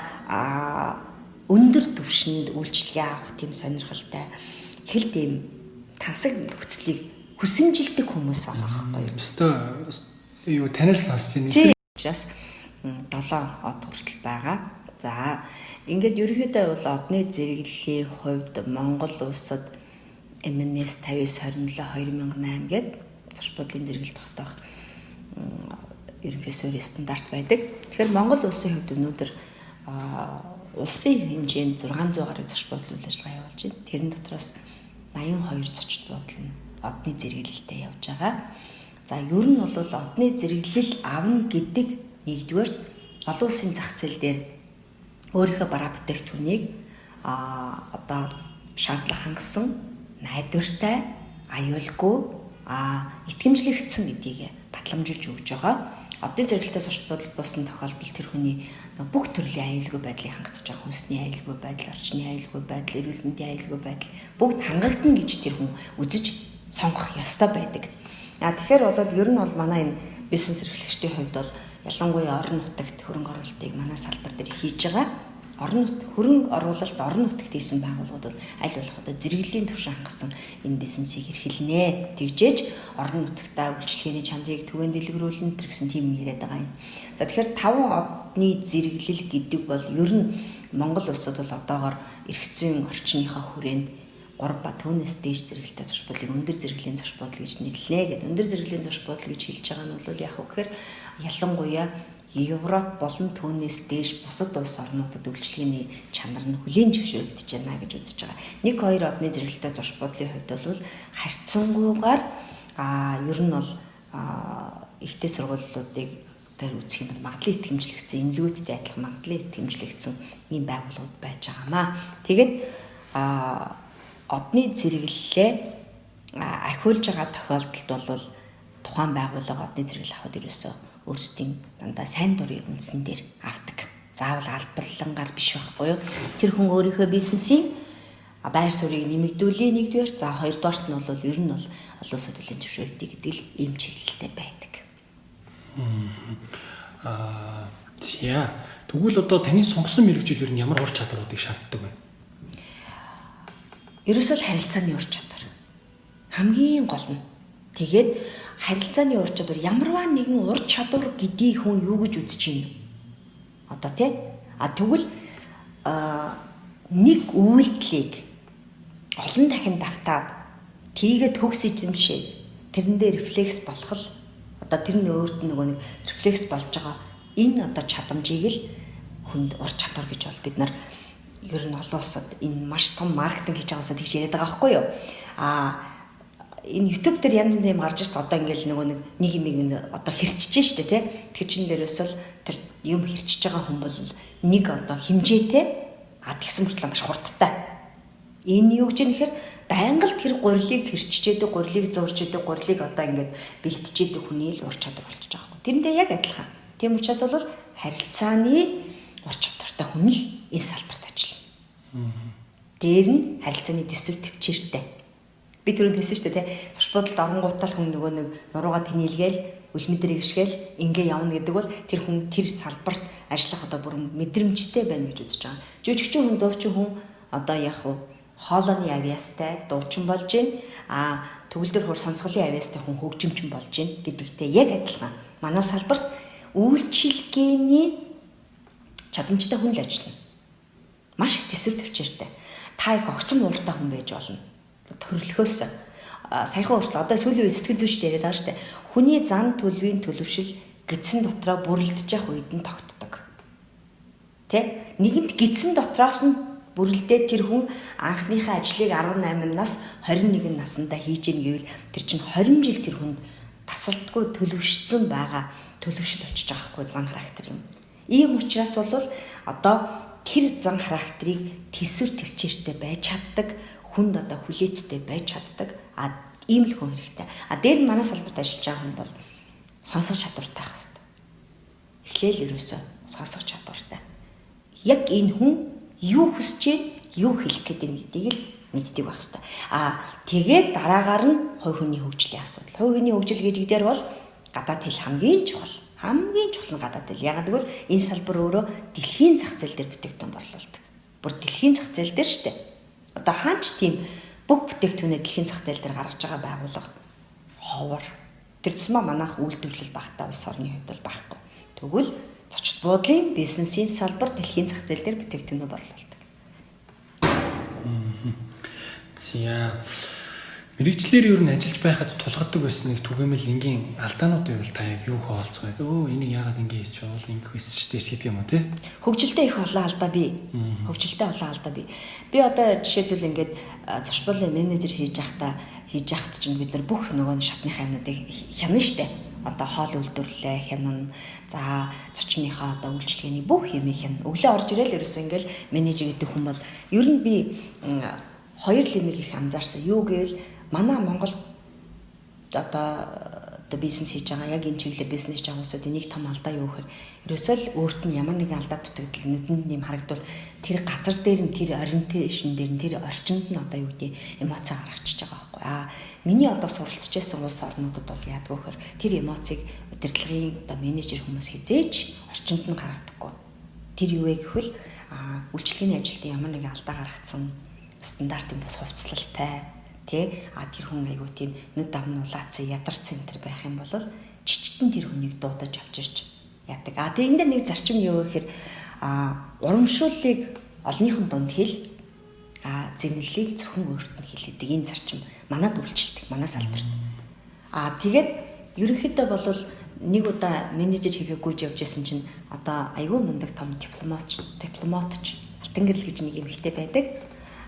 өндөр түвшинд үйлчилгээ авах тийм сонирхолтой хэл тийм тансаг нөхцөлийг хүсэмжилдэг хүмүүс байгаа байхгүй юу? Өстөө юу танил сонссон юм. Учраас 7 од хүртэл байгаа. За ингээд ерөнхийдөө бол одны зэрэглэлийн хувьд Монгол улсад MNS 59 27 2008 гээд зочид буудлын зэрэглэл тогтоох ерөнхий суурь стандарт байдаг. Тэгэхээр Монгол улсын хувьд өнөөдөр улсын хэмжээнд 600 гаруй зочид буудлын үйл ажиллагаа явуулж байна. Тэрэн дотроос 82 зочид буудал нь одны зэрэглэлтэй явж байгаа. За ер нь бол одны зэрэглэл авна гэдэг нэгдүгээр олон улсын зах зээл дээр өөрийнхөө бараа бүтээгдэхүүнийг одоо шаардлага хангасан, найдвартай, аюулгүй, итгэмжлэгдсэн гэдгийг батламжилж өгж байгаа. Одны зэрэглэлтэй зочид буудал буусан тохиолдолд тэр хүний бүх төрлийн аюулгүй байдлыг хангацж байгаа. Хүнсний аюулгүй байдал, орчны аюулгүй байдал, эрүүл мэндийн аюулгүй байдал бүгд хангагдана гэж тэр хүн үзэж сонгох ёстой байдаг. Тэгэхээр бол ер нь бол манай энэ бизнес эрхлэгчдийн хувьд бол ялангуяа орон нутагт хөрөнгө оруулалтыг манай салбар дээр хийж байгаа. Орон нутг хөрөнгө оруулалт орон нутагт хийсэн байгууллагууд бол аль болох одоо зэрэглэлийн түвшин хангасан энэ бизнесийг эрхэлнэ. Тэгжээж орон нутагтаа үйлчилгээний чанарыг түгээн дэлгэрүүлнэ гэсэн тийм яриад байгаа юм. За тэгэхээр 5 одны зэрэглэл гэдэг бол ер нь Монгол улсад бол одоогор эрх зүйн орчныхоо хүрээнд 3 ба түүнээс дээш зэрэглэлтэй зочид буудлыг өндөр зэрэглэлийн зочид буудал гэж нэрлэнэ гэдэг. Өндөр зэрэглэлийн зочид буудал гэж хэлж байгаа нь бол яг вэ гэхээр ялангуяа Европ болон түүнээс дээш бусад улс орнуудад үйлчилгээний чанар нь хүлээн зөвшөөрөгдөж байна гэж үзэж байгаа. 1-2 одны зэрэглэлтэй зочид буудлын хувьд бол харьцангуйгаар ер нь бол ихтэй сургуулиудыг дээр үзэх юм бол магадлан итгэмжлэгдсэн, эмнэлгүүдтэй адилхан магадлан итгэмжлэгдсэн ийм байгууллагууд байж байгаамаа. Тэгээд одны зэрэглэлээ ахиулж байгаа тохиолдолд бол тухайн байгууллага одны зэрэглэл авахд ерөөсөө өөрсдийн дандаа сайн дурын үндсэн дээр авдаг. Заавал албаллангаар биш байхгүй юу? Тэр хүн өөрийнхөө бизнесийн байр суурийг нэмэгдүүлээ нэгдүгээр, за хоёрдугаарт нь бол ер нь бол олон улсад хүлээн зөвшөөрдөг гэдэг л ийм чиглэлтэй байдаг. За тэгвэл одоо таны сонгосон мэргэжил ер нь ямар ур чадваруудыг шаарддаг вэ? Ерөөсөө л харилцааны ур чадвар. Хамгийн гол нь. Тэгээд харилцааны ур чадвар ямарваа нэгэн ур чадвар гэдгийг хүн юу гэж үзэж байна? Одоо тий? А тэгвэл нэг үйлдэлийг олон дахин давтаад тийгээ төгс эзэмшээд тэрэндээ рефлекс болох л одоо тэр нь өөрт нь нөгөө нэг рефлекс болж байгаа энэ одоо чадамжийг л хүнд ур чадвар гэж бол бид нар ер нь олон улсад энэ маш том маркетинг хийж байгаа улсад тэгж яриад байгаа байхгүй юу? А энэ YouTube дээр янз янзын юм гарч шít одоо ингээл нөгөө нэг юм одоо хэрчиж штэ тий. Тэр чин дээрээс л тэр юм хэрчиж байгаа хүн бол нэг одоо хэмжээтэй а тэгсэн мөртлөө маш хурдтай. Энэ юу гэж юм гэхээр байнга л тэр гурилыг хэрчижээдэг, гурилыг зурж идэг, гурилыг одоо ингээд бэлтжээдэг хүний л ур чадвар болчихж байгаа юм. Тэрэндээ яг адилхан. Тийм учраас бол харилцааны ур чадвартай хүн л энэ салбарт ажиллана. Дээр нь харилцааны төсөв төвчээртэй. Би түрүүнд хэлсэн шүү дээ, тий. Турш бодолд оронгуутаа л хүн нөгөө нэг нуруугаа тэнийлгээл, үлмэдрийг ишгээл ингээ явна гэдэг бол тэр хүн тэр салбарт ажиллах одоо бүр мэдрэмжтэй байна гэж үзэж байгаа. Жүжигчин хүн, дуучин хүн одоо яг уу хоолойны авьяастай дуучин болж гин, а төгөлдөр хуур сонсголын авьяастай хүн хөгжимчин болж гин гэдэгтэй яг адилхан. Манай салбарт үйлчилгээний чадамжтай хүн л ажиллана. Маш их төсөв төвчээртэй. Та их огцом ууртай хүн байж болно. Төрөлхөөс саяхан хүртэл одоо сүүлийн үе сэтгэл зүйч яриад байгаа шүү дээ. Хүний зан төлөвийн төлөвшил гидсэн дотроо бүрэлдэж явах үед нь тогтдог. Тэ? Нэгэнт гидсэн дотроос нь бүрэлдээ тэр хүн анхныхаа ажлыг 18 нас 21 наснда хийж гин гэвэл тэр чинь 20 жил тэр хүнд тасалдгүй төлөвшсөн байгаа төлөвшил болчихж байгаа хгүй зан характер юм. Ийм учраас бол одоо тэр зан характерыг төсвөр төвчээртэй байж чаддаг, хүнд одоо хүлээцтэй байж чаддаг. А ийм л хүн хэрэгтэй. А дээр нь манай салбарт ажиллаж байгаа хүн бол сонсох чадвартай байх хэрэгтэй. Эхлээл ерөөсөө сонсох чадвартай. Яг энэ хүн юу хүсэж байна, юу хэлэх гээд байна гэдгийг л мэддэг байх хэрэгтэй. А тэгээд дараагаар нь хувь хүний хөгжлийн асуудал. Хувь хүний хөгжил гэдэгдэр бол гадаад хэл хамгийн чухал. Хамгийн чухал нь гадаад хэл. Яагаад гэвэл энэ салбар өөрөө дэлхийн зах зээл дээр бүтээгдэхүүн борлуулдаг. Бүр дэлхийн зах зээл дээр шүү дээ. Одоо хаач тийм бүх бүтээгдэхүүнээ дэлхийн зах зээл дээр гаргаж байгаа байгууллага ховор. Тэр тусмаа манайх үйлдвэрлэл багтаа улс орны хувьд бол байхгүй. Тэгвэл зочид буудлын бизнесийн салбар дэлхийн зах зээл дээр бүтээгдэхүүнээ борлуулдаг. За мэргэжлээр ер нь ажиллаж байхад тулгардаг байсан нэг түгээмэл энгийн алдаанууд байвал та яг юу хуваалцах вэ? Энийг яагаад ингэ хийчихвэл ингэх байсан шүү дээ гэдэг юм уу те? Хөгжилтэй их олон алдаа бий. Хөгжилтэй олон алдаа бий. Би одоо жишээлбэл ингээд зочид буудлын менежер хийж байхад чинь бид нар бүх нөгөө шатныхаа юмнуудыг хянана шүү дээ. Одоо хоол үйлдвэрлэлээ хянана. За зочныхоо одоо үйлчилгээний бүх юмыг хянана. Өглөө орж ирээл ерөөсөө ингээл менежер гэдэг хүн бол ер нь би хоёр юмыг их анзаарсан. Юу гэвэл манай Монгол одоо бизнес хийж байгаа, яг энэ чиглэлээр бизнес хийж байгаа хүмүүсийн нэг том алдаа юу гэхээр ерөөсөө л өөрт нь ямар нэгэн алдаа дутагдал нүдэнд нэм харагдвал тэр газар дээр нь тэр ориентейшн дээр нь тэр орчинд нь одоо юу гэдэг эмоци гаргачихж байгаа байхгүй. А миний одоо суралцж байсан улс орнуудад бол яадаг вэ гэхээр тэр эмоцийг удирдлагын одоо менежер хүмүүс хизээж орчинд нь гаргадаггүй. Тэр юу вэ гэвэл үйлчилгээний ажилтны ямар нэгэн алдаа гаргацсан стандартын бус хувцлалтай тэ а тэр хүн айгуу тийм нүд давн улаацсан ядар центр байх юм бол чичтэн тэр хүнийг дуудаж авчирч яадаг. А тэг энэ дээр нэг зарчим юу гэхээр урамшууллыг олонныхон дунд хэл а зэмлэлийг зөвхөн өөрт нь хэлдэг энэ зарчим манад үйлчилдэг манай салбарт. А тэгээд ерөнхийдөө бол нэг удаа менежер хийгээ гүйж явж байсан чинь одоо айгуу мундаг том дипломатч Алтан гэрэл гэж нэг эмэгтэй байдаг.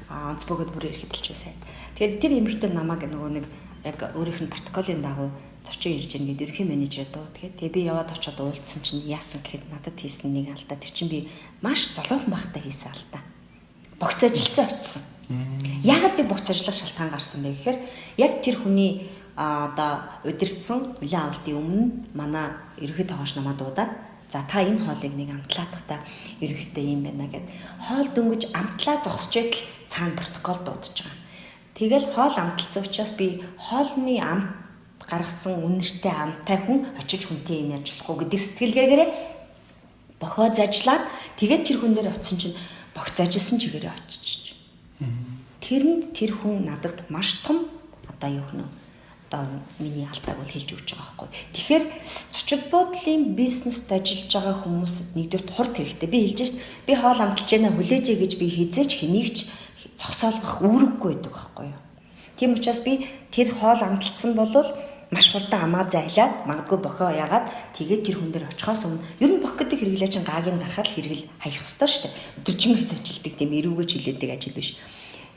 А онц бөгөөд бүр ирэхэд хэлчихсэн. Тэгэхээр тэр эмэгтэй намайг нөгөө нэг яг өөрийнх нь протоколын дагуу зочин ирж гэн гэдэг ерөнхий менежерээ дуу. Тэгэхээр тэгээ би яваад очиод уулзсан чинь яасан гэхэд надад хийсэн нэг алдаа. Тэр чинь би маш залуухан байхдаа хийсэн алдаа. Богц ажилтсан очисон. Яагаад би богц ажиллах шалтгаан гарсан бэ гэхээр яг тэр хүний одоо удирдсан хүлээн авалтын өмнө манай ерөнхий тоогооч намаа дуудаад за та энэ хоолыг нэг амтлаадахта ерөнхийдөө юм байна гэд хоол дөнгөж амтлаа зогсож байтал цаана протокол дуудаж байгаа. Тэгэл хоол амталсан учраас би хоолны амт гаргасан үнэртэй амтай хүн очиж хүнтэй юм ярьж болохгүй гэдэг сэтгэлгээгээрээ бохоо зажлаад тэгээд тэр хүн дээр очисон чинь бохь зажлсан чигээрээ очиж. Тэрэнд тэр хүн надад маш том одоо юу гэнэ одоо миний алдааг бол хэлж өгч байгаа байхгүй. Тэгэхээр зочид буудлын бизнест ажиллаж байгаа хүмүүсэд нэгдүгээр хурд хэрэгтэй. Би хэлж шít би хоол амталж яана хүлээжээ гэж би хизээч хэнийг ч зогсоолгох үүрэггүй байдаг байхгүй юу. Тийм учраас би тэр хоол амталсан бол маш хурдан амаа зайлаад магадгүй бохоо яагаад тэгээд тэр хүн дээр очихоос өмнө ер нь бох гэдэг хэрэглээ чинь гааг нь гарахад л хэрэгэл хаях ёстой шүү дээ. Өдөржингөө ажилладаг тийм эрүүгэж хилээдэг ажил биш.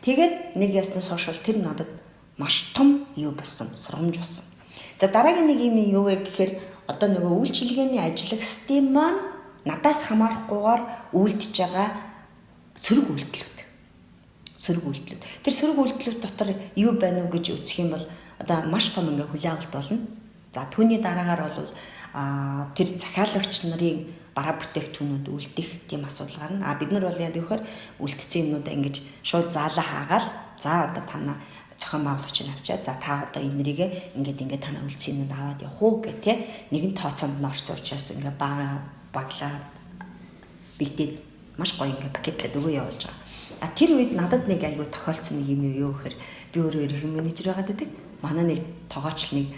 Тэгээд нэг яснаас хойш бол тэр надад маш том юу болсон, сургамж болсон. За дараагийн нэг юм юу вэ гэхээр одоо нөгөө үйлчилгээний ажиллагчдын маань надаас хамаарахгүйгээр үйлдэж байгаа сөрөг үйлдэлүүд. Сөрөг үйлдэлүүд. Тэр сөрөг үйлдэлүүд дотор юу байна уу гэж үзэх юм бол одоо маш том ингээ хүлээн авалт болно. За түүний дараагаар бол тэр захиалагч нарын бараа бүтээгдэхүүнүүд үлдэх тийм асуудал гарна. А бид нар бол яг гэхээр үлдсэн юмнуудаа ингэж шууд заалаа хаагаал за одоо та нар зохион байгуулагч нь авчаа. За та одоо энэ нэрийг ингээд ингээд танаа үлдсэн юмнууд аваад явах уу гэх тээ. Нэгэн тооцоонд нь орсон учраас ингээ бага баглаад бэлдээд маш гоё ингээ пакетлээд өгөө явуулж байгаа. А тэр үед надад нэг айгүй тохиолдсон нэг юм юу гэхээр би өөрөө ерөнхий менежер байгаад байдаг. Манай нэг тогооч нэг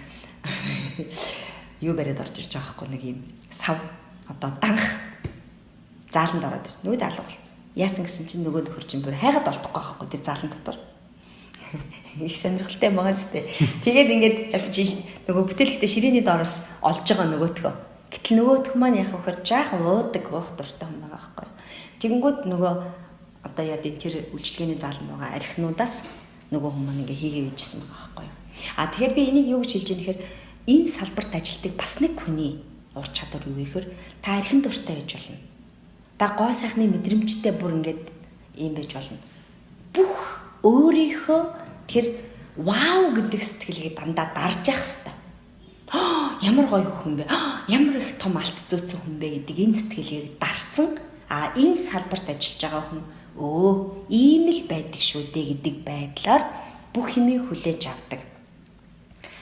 юу бариад орж ирж байгаа байхгүй нэг юм сав одоо данх зааланд ороод ирсэн. Нүд алга болсон. Яасан гэсэн чинь нөгөө нөхөр чинь бүр хайгаад олдохгүй байхгүй тэр заалан дотор. Их сонирхолтой байгаа зү. Тэгээд ингээд яасан чи нөгөө бүтээлэгтээ ширээний доороос олж байгаа нөгөөтгөө. Гэтэл нөгөөх маань яг вөхөр жаахан уудаг, уух дуртай хүн байгаа байхгүй. Тэгэнгүүт нөгөө одоо яа гэв тэр үйлчлэгээний зааланд байгаа архинуудаас нөгөө хүн маань ингээ хийгээ хийжсэн байгаа байхгүй. А тэгэхээр би энийг юу гэж хэлж байгаа нэхэр энэ салбарт ажилтдаг бас нэг хүний ур чадвар юу гэхээр та архин дуртай байж болно. Та гоо сайхны мэдрэмжтэй бүр ингээд ийм байж болно. Бүх өөрийнхөө тэр вау гэдэг сэтгэлийг дандаа дарж явах хэрэгтэй. Ямар гоё хүн бэ? Ямар их том алт зөөцсөн хүн бэ гэдэг энэ сэтгэлийг дарцсан. А энэ салбарт ажиллаж байгаа хүн ийм л байдаг шүү дээ гэдэг байдлаар бүх юмыг хүлээж авдаг.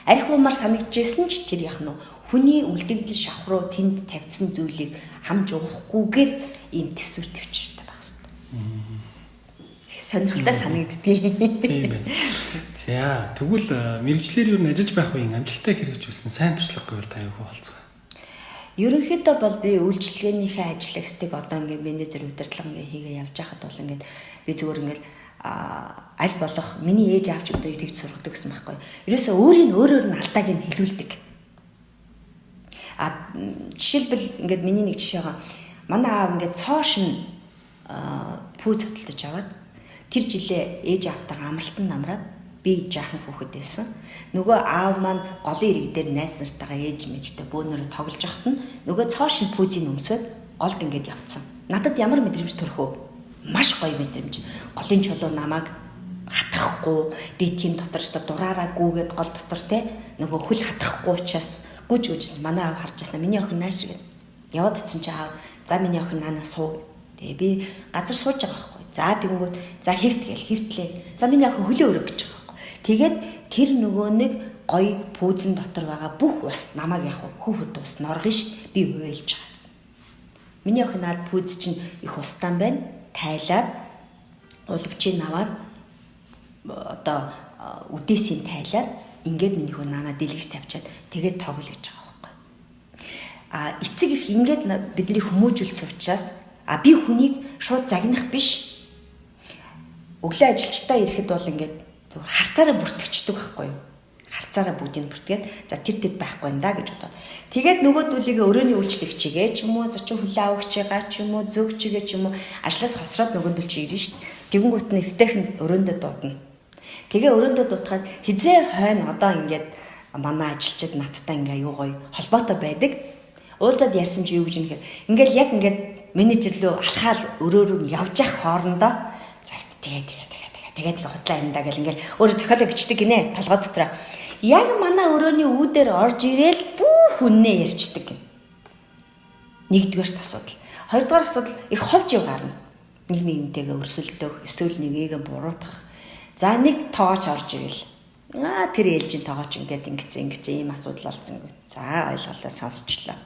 Арх уумар санагдчихсэн ч тэр яг нь хүний үлдэгдэл шавх руу тэнд тавьсан зүйлийг хамж уухгүйгээр ийм төсвөр төвчтэй байх хэрэгтэй. Сонирхолтой санагддгийг. Тийм байна. За тэгвэл мэргэжлээр юу н ажиллаж байх үеийн амжилттай хэрэгжүүлсэн сайн туршлага гэвэл та юу хуваалцгаа? Ерөнхийдөө бол би үйлчилгээнийхээ ажиллагчдыг одоо ингээд менежер удирдлага ингээд хийгээ явж байхад бол ингээд би зүгээр ингээд аль болох миний ээж аавч өдрийг тэгж сургадаг гэсэн байхгүй. Ерөөсөө өөрийн өөрөөр нь алдааг нь хэлүүлдэг. А жишээлбэл ингээд миний нэг жишээ байгаа. Манай аав ингээд цоо шин пүүз хөдөлтөж аваад тэр жилээ ээж аавтайгаа амралтанд намраад би жаахан хүүхэд байсан. Нөгөө аав маань голын ирэг дээр найз нартайгаа ээж мэжтэй бөөнөрөө тоглож явахад нь нөгөө цоо шин пүүзийг өмсөд голд ингээд явцсан. Надад ямар мэдрэмж төрөх вэ? Маш гоё мэдрэмж. Голын чулуу намайг хатгахгүй, би тийм дотор ч дураараа гүгээд гол дотор те нөгөө хөл хатгахгүй учраас гүж гүж манай аав харж байсан. Миний охин нааш гээд яваад очсон чи аав за миний охин наанаа суу. Тэгээ би газар сууж байгаа байхгүй. За тэгэнгүүт за хэвт гээл хэвтлээ. За миний охин хөлөө өрөг гэж байгаа байхгүй. Тэгээд тэр нөгөө нэг гоё пүүзэн дотор байгаа бүх ус намайг яг хөв хөд ус норгоно шít би уйлж байгаа. Миний охин наад пүүз чинь их устан байна. Тайлаад улвчийг аваад одоо үдээсийг тайлаад ингээд миний хөө наанаа дэлгэж тавьчаад тэгээд тоглол гэж байгаа байхгүй. А эцэг их ингээд бидний хүмүүжүүлсэн учраас а би хүнийг шууд загнах биш. Өглөө ажилчдаа ирэхэд бол ингээд зөвхөн харцаараа бүртгэждэг байхгүй юу? Харцаараа бүгдийг бүртгээд за тэр тэд байхгүй юм да гэж бодоод. Тэгээд нөгөөдүүлийг өрөөний үйлчлэгчигээ ч юм уу, зочин хүлээ авахчигаа ч юм уу, зөөгчигээ ч юм уу ажлаас хоцроод нөгөөдөл чи ирнэ шүү дээ. Тэгэнгүүт нь эвтэйхэн өрөөндөө дуудана. Тэгээ өрөөндөө дуудахад хизээ хойно одоо ингээд манай ажилчид надтай ингээ аюу гоё холбоотой байдаг. Уулзаад ярьсан чи юу гэж юм гэхээр ингээл яг ингээд менежер лөө алхаал өрөөрөө явж явах хоорондоо за тэгээ тэгээ тэгээ тэгээ Тэгээд их худлаа юм да гэл ингээл өөрөө зохиолоо бичдэг гинэ толгой дотроо. Яг манай өрөөний үүдээр орж ирээл бүх үннээ ярьчдаг гин. Нэгдүгээрт асуудал. Хоёрдугаар асуудал их ховж ив гарна. Нэг нэгнтэйгээ өрсөлдөх, эсвэл нэгийг буруутгах. За нэг тоогооч орж ирээл. Аа тэр ээлжийн тоогооч ингээд ингэсэн ингэсэн ийм асуудал болсон гэх. За ойлголоо сонсчлоо.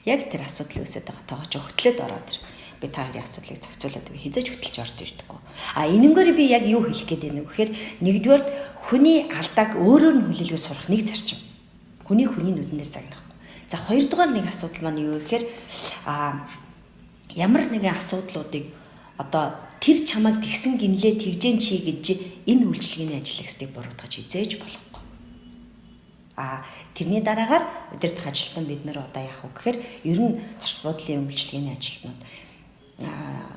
Яг тэр асуудал үүсээд байгаа тоогооч хөтлөөд ороод ир. Би та хоёрын асуудлыг зохицуулаад би хизээж хөтөлж орж ирдэггүй. А энэнгээр би яг юу хэлэх гээд байна вэ гэхээр нэгдүгээр хүний алдааг өөрөөр нь хүлээлгэж сурах нэг зарчим. Хүний нүднээр загнахгүй. За хоёрдугаар нэг асуудал маань юу гэхээр ямар нэгэн асуудлуудыг одоо тэр чамайг тэгсэн гинлээ тэгжэн чи гэж энэ үйлчилгээний ажиллагчдыг буруутгаж хизээж болохгүй. А тэрний дараагаар удирдах ажилтан бид нар одоо яах вэ гэхээр ер нь зочид буудлын үйлчилгээний ажилтнууд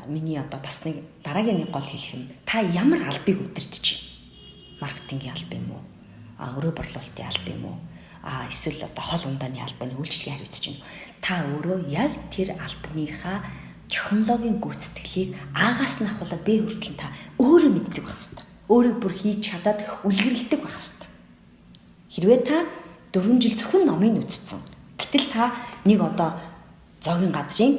миний одоо бас нэг дараагийн нэг гол хэлэх юм. Та ямар албыг удирдах чинь? Маркетингийн алба юм уу? Өрөө борлуулалтын алба юм уу? Эсвэл одоо хол ундааны албаны үйлчилгээ хариуцж байна. Та өөрөө яг тэр албаныхаа технологийн гүйцэтгэлийг А-гаас нь ахуулаад Б хүртэл та өөрөө мэддэг байх хэрэгтэй. Өөрийг бүр хийж чадаад үлгэрлэдэг байх хэрэгтэй. Хэрвээ та 4 жил зөвхөн номыг үзсэн. Гэтэл та нэг одоо зоогийн газрын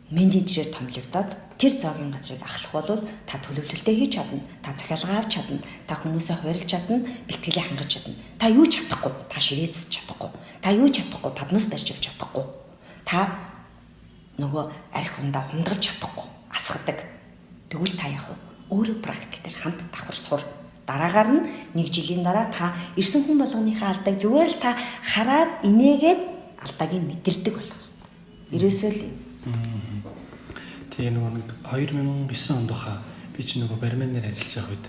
менежерээр томилогдоод тэр зоогийн газрыг ахлах бол та төлөвлөлтөө хийж чадна, та захиалга авч чадна, та хүмүүсээ хувирлж чадна, бэлтгэлээ хангаж чадна. Та юу ч чадахгүй, та ширээцэж чадахгүй, та юу ч чадахгүй, паднус барьж авч чадахгүй. Та нөгөө арх ундаа ундагалж чадахгүй, асгадаг. Тэгвэл та яах вэ? Өөрөө практик дээр хамт давхар сур. Дараагаар нь нэг жилийн дараа та ирсэн хүн болгоныхаа алдааг зүгээр л та хараад инээгээд алдааг нь мэдэрдэг болох хэрэгтэй. Ерөөсөө л юм. Тэгээ нөгөө нэг 2009 онд хаа би чи нөгөө бариманаар ажиллаж байгаа үед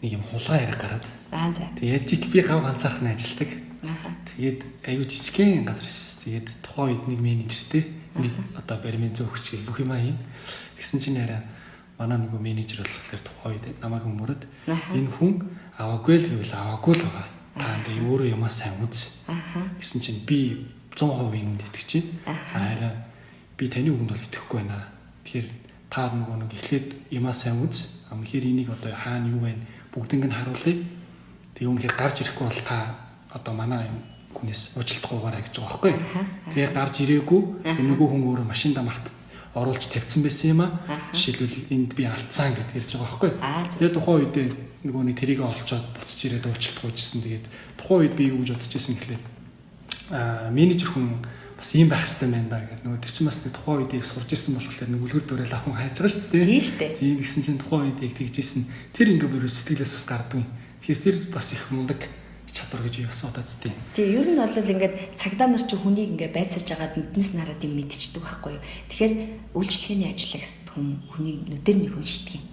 нэг юм хулгай яриа гараад. Аа за. Тэгээ яаж итл би гав ганцаархан ажилладаг. Аа. Тэгээд аюу жижигхэн газар эс. Тэгээд тухайн үед нэг менежертэй нэг одоо баримын зөөгч гэл бүх юмаа юм. Тэгсэн чинь арай манай нөгөө менежер болохоор тухайн үед намайг өмөрөд энэ хүн аваагүй л гэвэл аваагүй л байгаа. Та ингээ өөрөө юмаа сайн үз. Аа. Гэсэн чинь би 100% юмд итгэж байна. Арай би таны үгэнд бол итгэхгүй байна. Тэгэхээр та нөгөө нэг эхлээд юмаа сайн үз. Үнэхээр энийг одоо хаана юу байна бүгднийг нь харуулъя. Тэгээ үнэхээр гарч ирэхгүй бол та одоо манай юм хүнээс уучлалт гуйгаарай гэж байгаа байхгүй. Тэгээ гарч ирээгүй. Нөгөө хүн өөрөө машиндаа март оруулж тавьсан байсан юм аа. Жишээлбэл энд би алдсан гэдээ ярьж байгаа байхгүй. Тэгээ тухайн үедээ нөгөө нэг тэрийг олцоод буцаж ирээд уучлалт гуйжсэн. Тэгээд тухайн үед би юу гэж бодож ирсэн гэхлээр менежер хүн бас ийм байх хэрэгтэй байна да гэдэг. Нөгөө тэр чинь бас нэг тухайн үед яг сурж исэн болохоор нэг үлгэр дуурайл ахын хайж байгаа шүү дээ. Тийм шүү дээ. Тийм гэсэн чинь тухайн үед яг тэгж исэн. Тэр ингээ бүр сэтгэлээс бас гардаг юм. Тэгэхээр тэр бас их мундаг чадвар гэж би бас бодоод тийм. Тийм ер нь бол ингээд цагдаа нар чи хүнийг ингээ байцааж агаад нүднээс нараад юм мэдчихдэг байхгүй юу. Тэгэхээр үйлчлэгээний ажиллагч хүн хүний нүдээр нэг уншдаг юм.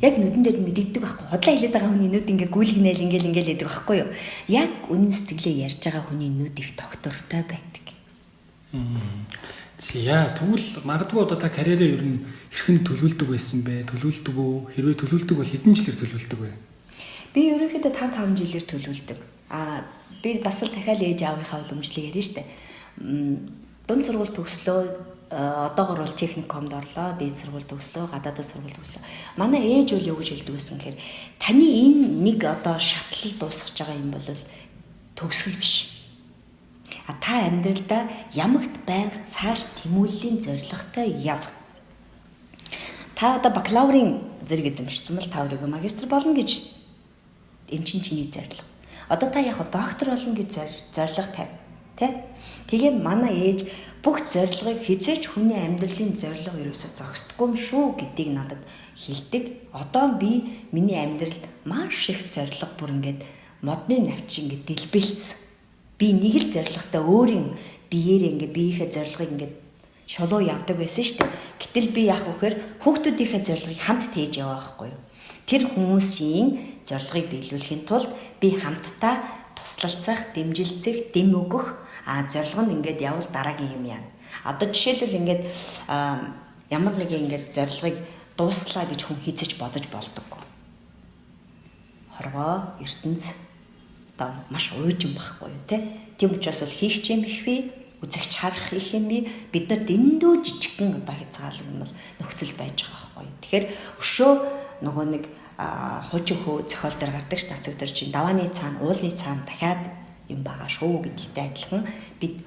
Яг нүдэн дээр мэдэгддэг байхгүй. Худлаа хэлээд байгаа хүний нүд ингээ гүйлгнээл ингээл ингээл гэдэг байхгүй юу. Яг үнэн сэтгэлээ ярьж байгаа хүний нүд их тогтвортой байдаг. За тэгвэл магадгүй одоо та карьерээ ер нь хэрхэн төлөвлөдөг байсан бэ? Төлөвлөдөг үү? Хэрвээ төлөвлөдөг бол хэдэн жилээр төлөвлөдөг вэ? Би ерөнхийдөө 5 жилээр төлөвлөдөг. Би бас л дахиад ээж аавынхаа уламжлалыг ярина штэ. Дунд сургууль төгслөө, одоогор бол техникомд орлоо, дээд сургууль төгслөө, гадаадд сургууль төгслөө. Манай ээж бол юу гэж хэлдэг байсан гэхээр таны энэ нэг одоо шатлал дуусгаж байгаа юм бол төгсгөл биш. Та амьдралдаа ямагт байнга цааш тэмүүллийн зорилготой яв. Та одоо бакалаврын зэрэг эзэмшсэн бол та өөрийгөө магистр болно гэж энэ чинь чиний зорилго. Одоо та яг доктор болно гэж зорилго тавь, тэ? Тэгээ манай ээж бүх зорилгыг хизээч хүний амьдралын зорилго ерөөсөө зогсдоггүй юм шүү гэдгийг надад хэлдэг. Одоо би миний амьдралд маш их зорилго бүр ингээд модны навч ингээд дэлбэлцсэн. Би нэг л зорилготой өөрийн биеэрээ ингээд биеийнхээ зорилгыг ингээд шулуу явдаг байсан шүү дээ. Гэтэл би яах вэ гэхээр хүүхдүүдийнхээ зорилгыг хамт тээж яваа байхгүй юу? Тэр хүмүүсийн зорилгыг биелүүлэхийн тулд би хамтдаа туслалцах, дэмжилцэх, дэм өгөх, зорилго нь ингээд явал дараагийн юм яана. Одоо жишээлбэл ингээд ямар нэгэн ингээд зорилгыг дууслаа гэж хүн хийцэж бодож болдоггүй. Хорвоо, ертөнц одоо маш уйжин байхгүй юу, тэ? Тийм учраас бол хийх юм их бий, үзэгч харах их юм бий. Бид нар дэндүү жижигхэн одоо хязгаарлал юм бол нөхцөл байж байгаа байхгүй юу. Тэгэхээр өшөө нөгөө нэг хуучин хөө зохиол дээр гардаг ш тацаг дээр чинь давааны цаана уулны цаана дахиад юм байгаа шүү гэдэгтэй адилхан бид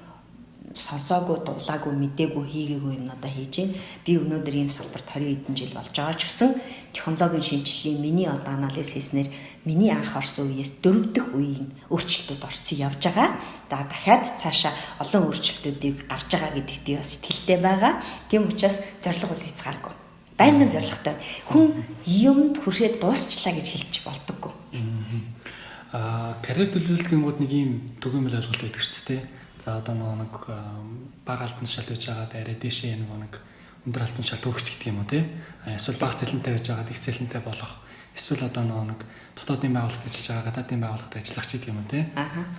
сонсоогүй, дуулаагүй, мдээгүй, хийгээгүй юмнуудаа хийж байна. Би өнөөдөр энэ салбарт 20 хэдэн жил болж байгаа ч гэсэн технологийн шинжилгээний миний одоо анализ хийснээр миний анх орсон үеэс 4 дахь үеийн өөрчлөлтүүд орсон явж байгаа. За дахиад цаашаа олон өөрчлөлтүүдийг гарч байгаа гэдэгт би бас итгэлтэй байгаа. Тийм учраас зорилго бол хязгааргүй. Байнгын зорилготой. Хүн юмд хүрээд дуусчлаа гэж хэлж болдоггүй. Карьер төлөвлөлт гингүүд нэг ийм түгээмэл ойлголт байдаг шүү дээ. За одоо нөгөө нэг бага алтан шалт байж байгаад арай дээшээ нөгөө нэг өндөр алтан шалт өгч гэдэг юм уу тий. Эсвэл бага цалинтай байж байгаад их цалинтай болох. Эсвэл одоо нөгөө нэг дотоодын байгууллагад ажиллаж байгаа, гадаадын байгууллагад ажиллах ч гэдэг юм уу тий.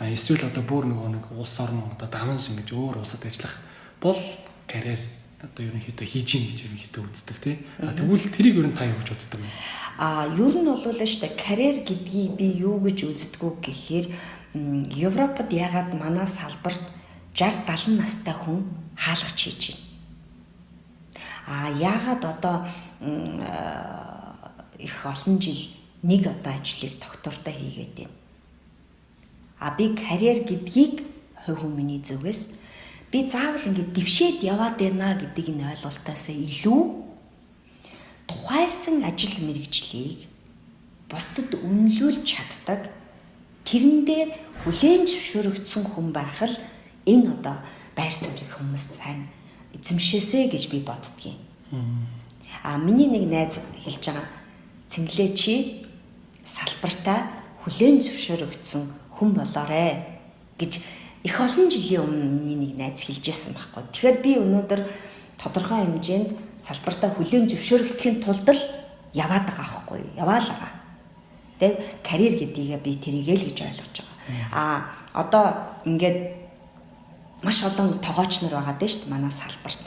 Эсвэл одоо бүр нөгөө нэг улс орн одоо даван шиг ингэж өөр улсад ажиллах бол карьер одоо ерөнхийдөө хийж ийн гэж ерөнхийдөө үздэг тий. Тэгвэл тэрийг ер нь та юу гэж боддог вэ? Ер нь бол шүү дээ, карьер гэдгийг би юу гэж үздэггүй гэхээр Европод ягаад манай салбарт 60 70 настай хүн хаалгач хийж байна. Яагаад одоо их олон жил нэг одоо ажлыг тогтвортой хийгээд байна. Би карьер гэдгийг хувь хүн миний зүгээс би заавал ингээд дэвшээд яваад байна гэдэг энэ ойлголтоос илүү тухайсан ажил мэргэжлийг бусдад үнэлүүлж чаддаг, тэрэндээ хүлээн зөвшөөрөгдсөн хүн байх л энэ одоо байр суурийг хүмүүс сайн эзэмшээсэ гэж би боддгийн. Миний нэг найз хэлж байгаа, цэнгэлээ чи салбартаа хүлээн зөвшөөрөгдсөн хүн болоорой гэж их олон жилийн өмнө миний нэг найз хэлжсэн байхгүй. Тэгэхээр би өнөөдөр тодорхой хэмжээнд салбартаа хүлээн зөвшөөрөгдөхийн тулд л яваад байгаа байхгүй юу? Яваал байгаа. Тэг карьер гэдгийг би тэрийг л гэж ойлгож байгаа. Одоо ингээд маш олон тогооч нар байгаа дээ шүү дээ манай салбарт.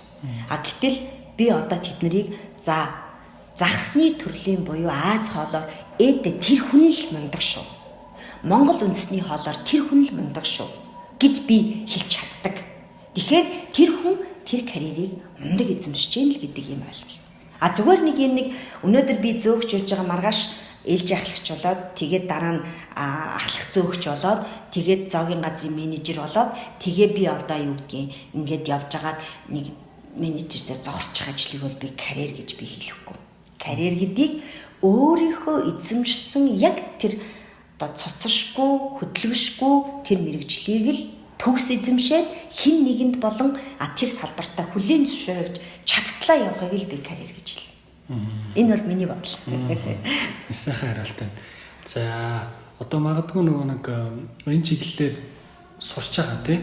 Гэтэл би одоо тэднийг за загсны төрлийн буюу Аз хоолоор ээдэ тэр хүн л мундаг шүү. Монгол үндэсний хоолоор тэр хүн л мундаг шүү гэж би хэлж чаддаг. Тэгэхээр тэр хүн тэр карьерийг мундаг эзэмшиж гин л гэдэг юм ойлголт. Зүгээр нэг юм нэг өнөөдөр би зөөгч болж байгаа маргааш ээлж ахлагч болоод тэгээд дараа нь ахлах зөөгч болоод тэгээд зоогийн газрын менежер болоод тэгээ би одоо юу гэдгийг ингээд явж байгаад нэг менежертэй зогсчих ажлыг бол би карьер гэж би хэлэхгүй. Карьер гэдгийг өөрийнхөө эзэмшсэн яг тэр одоо цоцоршгүй, хөдөлгөшгүй тэр мэрэгжлийг л төгс эзэмшээд хин нэгэнд болон тэр салбартаа хүлээн зөвшөөрөж чадтлаа явахыг л би карьер гэж хэлнэ. Энэ бол миний бодол. Маш сайхан хариулт байна. За одоо магадгүй нөгөө нэг энэ чиглэлээр сурч байгаа тий.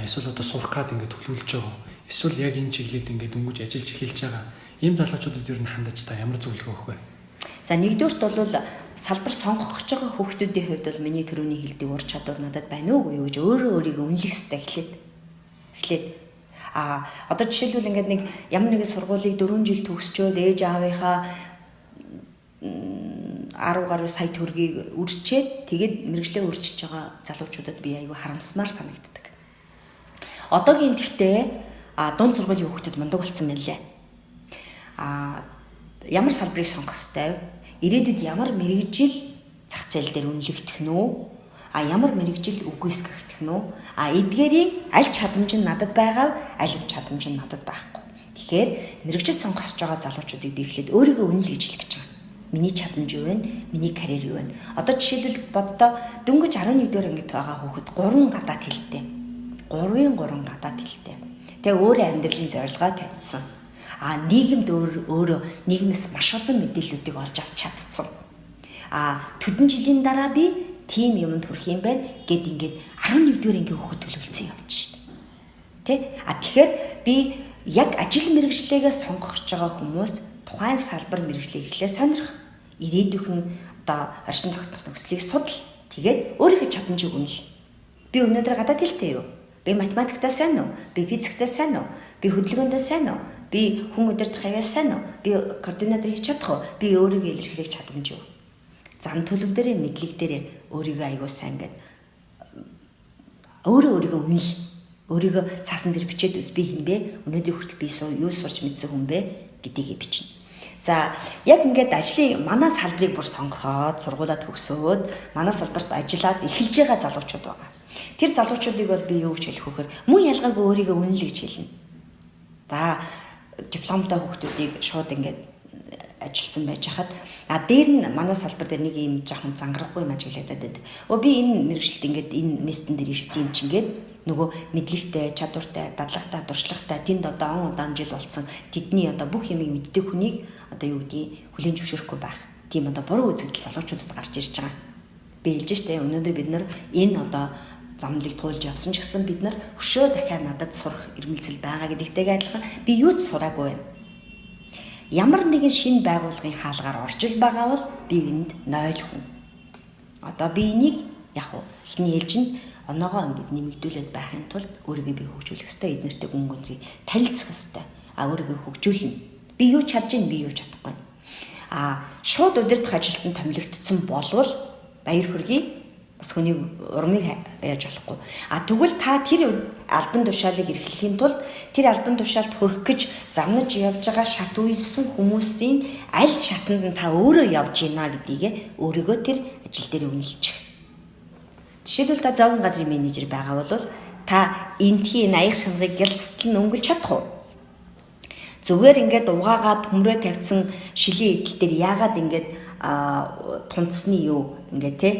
Эсвэл одоо сурах гад ингээд төлөвлөж байгаа. Эсвэл яг энэ чиглэлд ингээд дөнгөж ажиллаж эхэлж байгаа. Ийм залуучуудад ер нь хандаж та ямар зөвлөгөө өгөх вэ? За нэгдүгüрт бол салбар сонгох гэж байгаа хүүхдүүдийн хувьд бол миний төрөний хэлдэг ур чадвар надад байна уугүй юу гэж өөрөө өөрийгөө үнэлэх ёстой эхлээд. Одоо жишээлбэл ингээд нэг ямар нэгэн сургуулийг 4 жил төгсчөөд ээж аавынхаа 10 гаруй сая төгрөгийг үрчээд тэгээд мэргэжлээ өөрчилж байгаа залуучуудад би айгүй харамсмаар санагддаг. Одоогийн тэгтээ дунд сургуулийн хүүхдүүд мундаг болсон байна лээ. Ямар салбарыг сонгох ёстой вэ? Ирээдүйд ямар мэргэжил зах зээл дээр үнэлэгдэх нь үү? Ямар мэргэжил үгүйсгэгдэх нь үү? Эдгээрийн аль чадамж нь надад байгаа, аль чадамж нь надад байхгүй. Тэгэхээр мэргэжил сонгосож байгаа залуучуудыг би эхлээд өөрийгөө үнэл гэж хэлэх гэж байгаа. Миний чадамж юу вэ? Миний карьер юу вэ? Одоо жишээлбэл боддоо дөнгөж 11 дугаар ангид байгаа хүүхэд 3 гадаад хэлтэй. 3-ын 3 гадаад хэлтэй. Тэгээ өөрөө амьдралын зорилгоо тавьдсан. Нийгэмд өөрөө нийгмээс маш олон мэдээллүүдийг олж авч чадсан. Төдөн жилийн дараа би тийм юмд хүрэх юм байна гэд ингээд 11 дугаар ангийн хүүхэд төлөвлөсөн явж шít. Тэ? Тэгэхээр би яг ажил мэргэжлээгээ сонгох гэж байгаа хүмүүс тухайн салбар мэргэжлийг эхлээ сонирх. Ирээдүйн одоо орчин тогтнох нөхцөлийг судал. Тэгээд өөрийнхөө чадамжийг үнэл. Би өнөөдөр гадаад хэлтэй юу? Би математиктаа сайн уу? Би физиктээ сайн уу? Би хөдөлгөөндөө сайн уу? Би хүн удирдах авьяас сайн уу? Би координатор хийж чадах уу? Би өөрийгөө илэрхийлэх чадамж юу? Зам төлөв дээрээ мэдлэг дээрээ өөрийгөө аягүй сайн гэд өөрөө өөрийгөө үнэл. Өөрийгөө цаасан дээр бичээд үз, би хин бэ? Өнөөдөр хүртэл би юу сурч мэдсэн хүн бэ гэдгийг бичнэ. За яг ингээд ажлын манай салбарыг бүр сонгоход, сургуулаа төгсөөд манай салбарт ажиллаад эхэлж байгаа залуучууд байгаа. Тэр залуучуудыг бол би юу гэж хэлэх вэ гэхээр мөн ялгаагүй өөрийгөө үнэлэх гэж хэлнэ. За дипломтой хүүхдүүдийг шууд ингээд ажилласан байж хахад дээр нь манай салбар дээр нэг юм жоохон зангарахгүй юм ажиглагдаад байдаг. Би энэ мэргэжилт ингээд энэ местэн дээр ирсэн юм чинь гээд нөгөө мэдлэгтэй, чадвартай, дадлагтай, туршлагатай тэнд одоо он удаан жил болсон тэдний одоо бүх юмыг мэддэг хүнийг одоо юу гэдгийг хүлээн зөвшөөрөхгүй байх. Тийм одоо буруу үзэгдэл залуучуудад гарч ирж байгаа. Би хэлж штэ өнөөдөр бид нар энэ одоо замналыг туулж явсан ч гэсэн бид нар өшөө дахиад надад сурах эрмэлзэл байгаа гэдэгтэйгээ адилхан би юу ч сураагүй байна. Ямар нэгэн шинэ байгууллагын хаалгаар орж ил байгаа бол би энд 0 хүн. Одоо би энийг яг уу эхний ээлжинд оноогоо ингээд нэмэгдүүлээд байхын тулд өөрийгөө би хөгжүүлэх ёстой, эднэртэй гүн гүнзгий танилцах ёстой. Өөрийгөө хөгжүүлнэ. Би юу чадж гин, би юу чадахгүй. Шууд удирдах ажилтан томилогдсон болвол баяр хүргэе. Бас хүний урмыг яаж болохгүй. Тэгвэл та тэр албан тушаалыг эрхлэхийн тулд тэр албан тушаалд хүрэх гэж замнаж явж байгаа шат үесэн хүмүүсийн аль шатанд нь та өөрөө явж гинэ гэдгийг өөрийгөө тэр ажил дээр үнэлчих. Жишээлбэл та зоогын газрын менежер байгаа бол та эндхийн аяг шангыг гялцтал нь өнгөлж чадах уу? Зүгээр ингээд угаагаад хөмрөө тавьсан шилийн эдэл дээр яагаад ингээд тунцсны юу ингээд те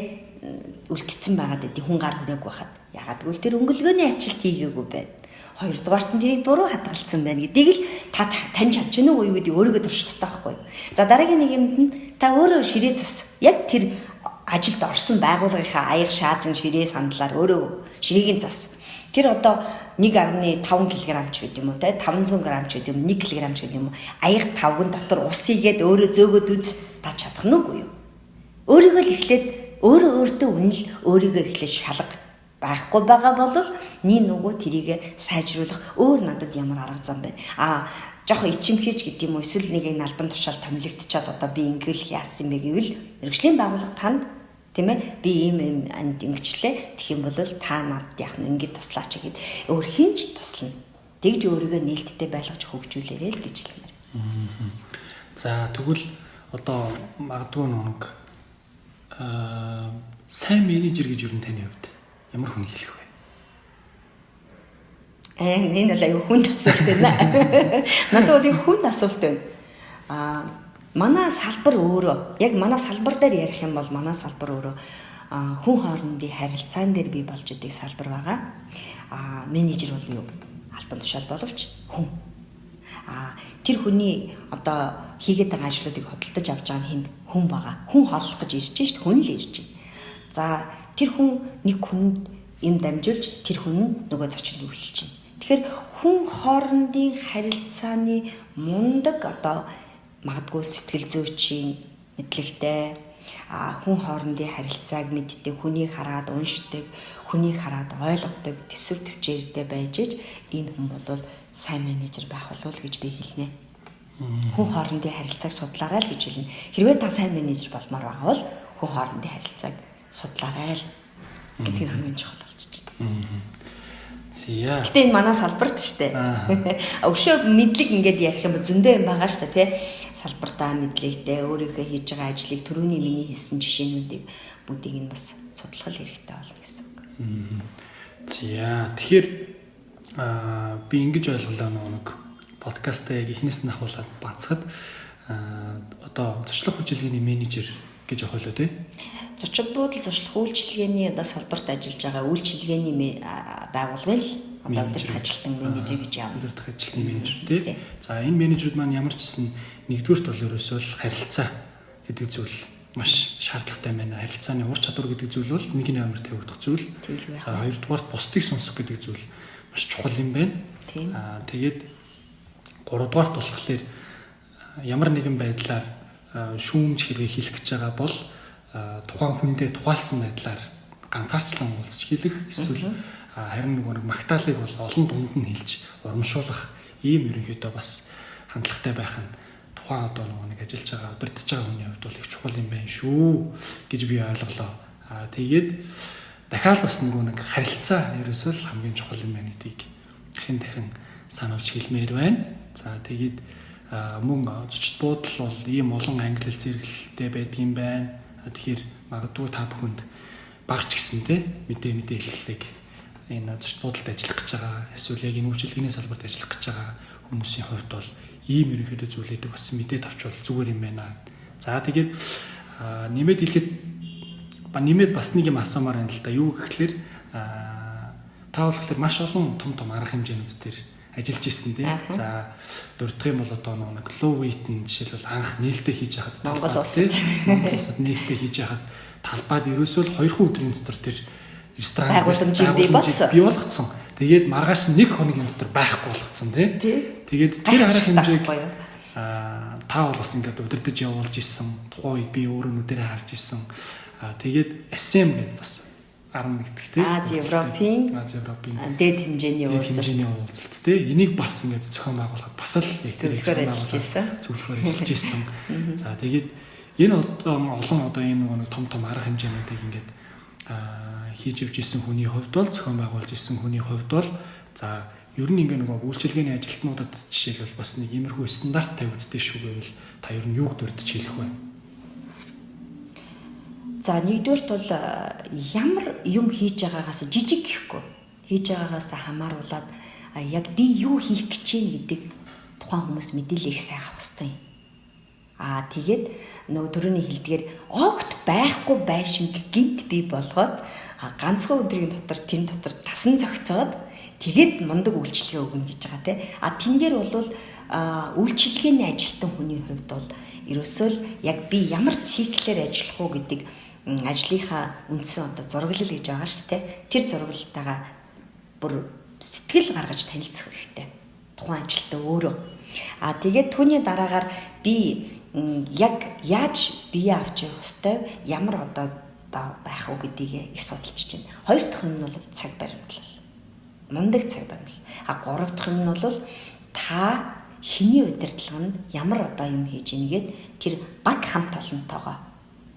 үлдсэн байгаад байд хүн гар хүрээгүй байхад яагаад гэвэл тэр өнгөлгөөний ажилт хийгээгүй байна. Хоёрдугаарт нь тэрийг буруу хадгалсан байна гэдгийг л та таньж чадж гэнэ үү гэдгийг өөрийгөө турших хэрэгтэй байхгүй юу? За дараагийн нэг юмд нь та өөрөө ширээ зас. Яг тэр ажилд орсон байгууллагынхаа аяг шаазан ширээ сандлаар өөрөө ширээг нь зас. Тэр одоо 1.5 кг ч гэдэг юм уу те 500 г ч гэдэг юм 1 кг ч гэдэг юм уу аяг тавган дотор ус хийгээд өөрөө зөөгөөд үз та чадах нь үгүй юу? Өөрийгөө л эхлээд өөрөө өөртөө үнэл өөрийгөө эхлээд шалга байхгүй байгаа бол нэг нөгөө тэрийг сайжруулах өөр надад ямар арга зам бэ? Жоохон ичимхийч гэдэг юм уу эсвэл нэг энэ албан тушаал томилогдчиход одоо би ингээл яасан бэ гэвэл мэргэжлийн байгууллага танд тийм ээ би ийм юм ингэчлээ тэгэх юм бол та надад яах нь ингэж туслаач гэд өөр хинч туслана. Тэгж өөрийгөө нээлттэй байлгаж хөгжүүлээрэй л гэж хэлмээр. За тэгвэл одоо магадгүй нэг сайн менежер гэж юу таны хувьд ямар хүн хэлэх вэ? Энэ бол аюу хүнд асуулт байна. Надад бол их хүнд асуулт байна. Манай салбар өөрөө яг манай салбар дээр ярих юм бол манай салбар өөрөө хүн хоорондын харилцаан дээр бий болж идэг салбар байгаа. Менежер бол юу? Албан тушаал боловч хүн. Тэр хүний одоо хийгээд байгаа ажлуудыг худалдаж авч байгаа нь хүн байгаа. Хүн хооллох гэж ирж шít хүн л ирж байна. За тэр хүн нэг хүнд юм дамжуулж тэр хүн нь нөгөө зочинд өвлөж байна. Тэгэхээр хүн хоорондын харилцааны мундаг одоо магадгүй сэтгэл зүйчийн мэдлэгтэй хүн хоорондын харилцааг мэддэг, хүнийг хараад уншдаг, хүнийг хараад ойлгодог, төсөв төвчээртэй байж ич энэ хүн бол сайн менежер байх болов уу гэж би хэлнэ. Хүн хоорондын харилцааг судлаарай л гэж хэлнэ. Хэрвээ та сайн менежер болмоор байгаа бол хүн хоорондын харилцааг судлаарай л гэдэг нь хамгийн чухал болж байна. Зя. Гэтэ энэ манай салбарт шүү дээ. Өшөө мэдлэг ингээд ярих юм бол зөндөө юм байгаа шүү дээ, тий. Салбартаа мэдлэгтэй, өөрийнхөө хийж байгаа ажлыг түрүүний миний хэлсэн жишээнүүдийг бүгдийг нь бас судлах хэрэгтэй болно гэсэн үг. Зя. Тэгэхээр би ингэж ойлголоо нэг подкастаа яг эхнээс нь ахуулаад бацхад одоо зочлох үйлчилгээний менежер гэж явах лөө тий. Зочин буудал зочлох үйлчилгээний одоо салбарт ажиллаж байгаа үйлчилгээний байгууллагын л одоо удирдах ажилтан менежер гэж явна. Удирдах ажилтны менежер тий. За энэ менежерүүд маань ямар ч гэсэн нэгдүгüрт бол ерөөсөө л харилцаа гэдэг зүйл маш шаардлагатай байна. Харилцааны ур чадвар гэдэг зүйл бол нэг номер тавигдах зүйл. За хоёрдугаарт бусдыг сонсох гэдэг зүйл маш чухал юм байна. Аа тэгээд гуравдугаарт болохоор ямар нэгэн байдлаар шүүмж хэрвээ хэлэх гэж байгаа бол тухайн хүндээ тухайлсан байдлаар ганцаарчлан уулзч хэлэх эсвэл харин нөгөө нэг магтаалыг бол олон дунд нь хэлж урамшуулах ийм ерөнхийдөө бас хандлагатай байх нь тухайн одоо нөгөө нэг ажиллаж байгаа удирдах байгаа хүний хувьд бол их чухал юм байна шүү гэж би ойлголоо. Аа тэгээд дахиад бас нөгөө нэг харилцаа ерөөсөө л хамгийн чухал юм байна гэдгийг дахин дахин сануулж хэлмээр байна. За тэгээд Мөн зочид буудал бол ийм олон англи хэл зэрэглэлтэй байдаг юм байна. Тэгэхээр магадгүй та бүхэнд багч гэсэн те мэдээллийг энэ зочид буудалд ажиллах гэж байгаа эсвэл яг энэ үйлчилгээний салбарт ажиллах гэж байгаа хүмүүсийн хувьд бол ийм ерөнхийдөө зүйлүүдийг бас мэдээд авчвал зүгээр юм байна. За тэгээд нэмээд хэлэхэд нэмээд бас нэг юм асуумаар байна л да. Юу гэхлээр та болохоор маш олон том том арга хэмжээнүүд дээр ажиллаж исэн тийм. За дурдах юм бол одоо нэг low weight нь жишээлбэл анх нээлттэй хийж яхад Монгол улсад нээлттэй хийж яхад талбайд ерөөсөө л 2 өдрийн дотор тэр ресторан байгууламжийг бий болсон. Бий болгоцсон. Тэгээд маргааш 1 хоногийн дотор байхгүй болгоцсон тийм. Тэгээд тэр арга хэмжээг та бол бас ингээд удирдах явуулж исэн. Тухайн үед би өөрөө нүдэрээ харж исэн. Тэгээд SM гэдэг бас 11 дэх тийм. Ази Европын дээд хэмжээний уулзалт тийм. Энийг бас ингээд зохион байгуулахад бас л яг зөвлөхөөр ажиллаж исэн. Зөвлөхөөр ажиллаж исэн. За тэгээд энэ одоо олон одоо ийм нэг том том арга хэмжээнүүдийг ингээд хийж явж исэн хүний хувьд бол зохион байгуулж исэн хүний хувьд бол за ер нь ингээ нөгөө үйлчилгээний ажилтнуудад жишээлбэл бас нэг иймэрхүү стандарт тавигддээ шүү гэвэл та ер нь юуг дурдж хэлэх вэ? За нэгдүгээрт бол ямар юм хийж байгаагаас жижиг гэхгүй хийж байгаагаас хамааруулаад яг би юу хийх гэж байна гэдэг тухайн хүмүүс мэдээлэл их сайн авах хэрэгтэй юм. Аа тэгээд нөгөө төрөний хэлдгээр огт байхгүй байшинг гинт бий болгоод ганцхан өдрийн дотор тэн дотор тасан зохицоод тэгээд мундаг үйлчилгээ өгнө гэж байгаа тий. А тэн дээр бол үйлчилгээний ажилтан хүний хувьд бол ерөөсөө л яг би ямар циклээр ажиллах уу гэдэг ажлынхаа үндсэн одоо зураглал гэж байгаа шүү дээ. Тэр зураглалтайгаа бүр сэтгэл гаргаж танилцах хэрэгтэй. Тухайн ажилтан өөрөө. А тэгээд түүний дараагаар би яг яаж бие авч явах ёстой, ямар одоо байх уу гэдгийг их судалж байна. Хоёр дахь юм нь бол цаг баримтлал. Мундаг цаг баримтлал. А гурав дахь юм нь бол та хиний удирдлага нь ямар одоо юм хийж ийн гээд тэр баг хамт олонтойгоо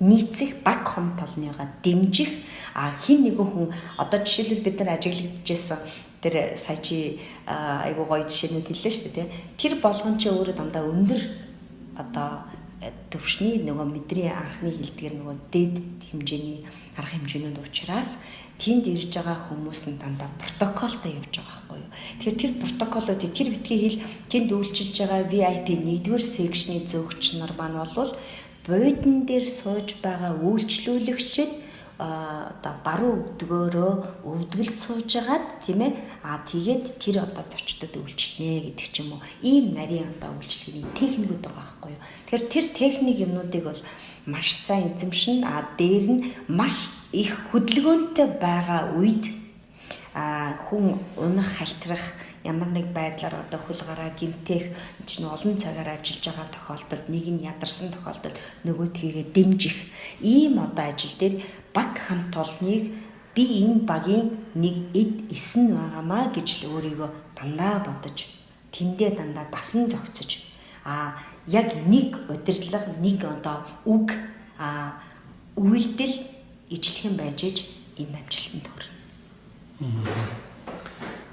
нийцэх, баг хамт олонныгоо дэмжих. А хин нэгэн хүн одоо жишээлбэл бид нар ажиглагдчихсэн тэр сая чи айгуу гоё жишээнүүд хэллээ шүү дээ. Тэр болгон чи өөрөө дандаа өндөр одоо төвшний нөгөө мэдрийн анхны хилдгэр нөгөө дээд хэмжээний арга хэмжээнүүд учраас тэнд ирж байгаа хүмүүс нь дандаа протоколтой явж байгаа байхгүй юу. Тэгэхээр тэр протоколуудыг тэр битгий хэл тэнд үйлчилж байгаа VIP 1-р секшний зөөгч нар маань бол буудан дээр сууж байгаа үйлчлүүлэгчид одоо баруун өвдгөөрөө өвдгөлд сууж агаад тийм ээ. А тэгээд тэр одоо зочдод үйлчлэнэ гэдэг ч юм уу. Ийм нарийн одоо үйлчлэгээний техникүүд байгаа байхгүй юу. Тэгэхээр тэр техник юмнуудыг бол маш сайн эзэмшин, а дээр нь маш их хөдөлгөөнтэй байгаа үед хүн унах, халтрах ямар нэг байдлаар одоо хөл гараа гимтэх чинь олон цагаар ажиллаж байгаа тохиолдолд нэг нь ядарсан тохиолдолд нөгөөдхийгээ дэмжих ийм одоо ажил дээр баг хамт олныг би энэ багийн нэг эд эс нь байгаамаа гэж л өөрийгөө дандаа бодож тэндээ дандаа дасан зохицож а яг нэг удирдлага нэг одоо үг үйлдэл ижлэхэн байж иж энэ амжилтанд хүрнэ.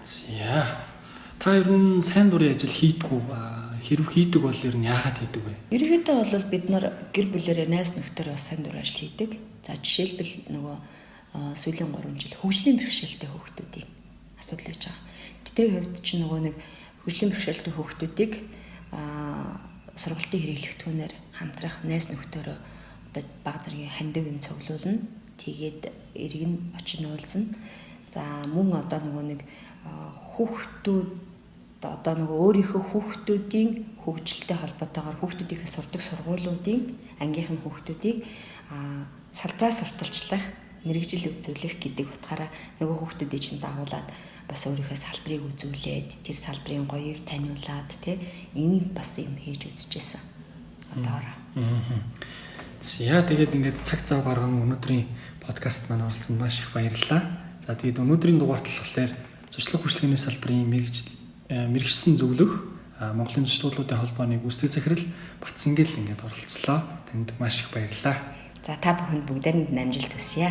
За. Та ер нь сайн дурын ажил хийдгүү. Хэрв хийдэг бол ер нь яагаад хийдэг вэ? Ерөнхийдөө бол бид нар гэр бүлээрээ найз нөхдөөрөө бас сайн дурын ажил хийдэг. За жишээлбэл нөгөө сүүлийн 3 жил хөгжлийн бэрхшээлтэй хүүхдүүдийн асуудал байж байгаа. Тэдний хувьд чинь нөгөө нэг хөгжлийн бэрхшээлтэй хүүхдүүдийг сургалтын хэрэглэгдэхүүнээр хамтрах найз нөхдөөрөө одоо баг зэргийн хандив юм цуглуулна. Тэгээд эргэн очин уулзна. За мөн одоо нөгөө нэг хүүхдүүд одоо нөгөө өөрийнхөө хүүхдүүдийн хөгжилтэй холбоотойгоор хүүхдүүдийнхээ сурдаг сургуулиудын ангийнхан хүүхдүүдийг салбараа сурталчлах, мэргэжил үзүүлэх гэдэг утгаараа нөгөө хүүхдүүдийг чинь дагуулад бас өөрийнхөө салбарыг үзүүлээд тэр салбарын гоёыг таниулаад тий энийг бас юм хийж үзчихсэн. Одоороо. За тэгээд ингээд цаг зав гарган өнөөдрийн подкаст маань оролцсонд маш их баярлалаа. За тэгээд өнөөдрийн дугаарт болохоор зочлох үйлчилгээний салбарын мэргэжсэн зөвлөх Монголын зочлуулуудын холбооны гүйцэтгэх захирал Батсангэл ингээд оролцлоо. Танд маш их баярлалаа. За та бүхэнд бүгдээрэнд амжилт хүсье.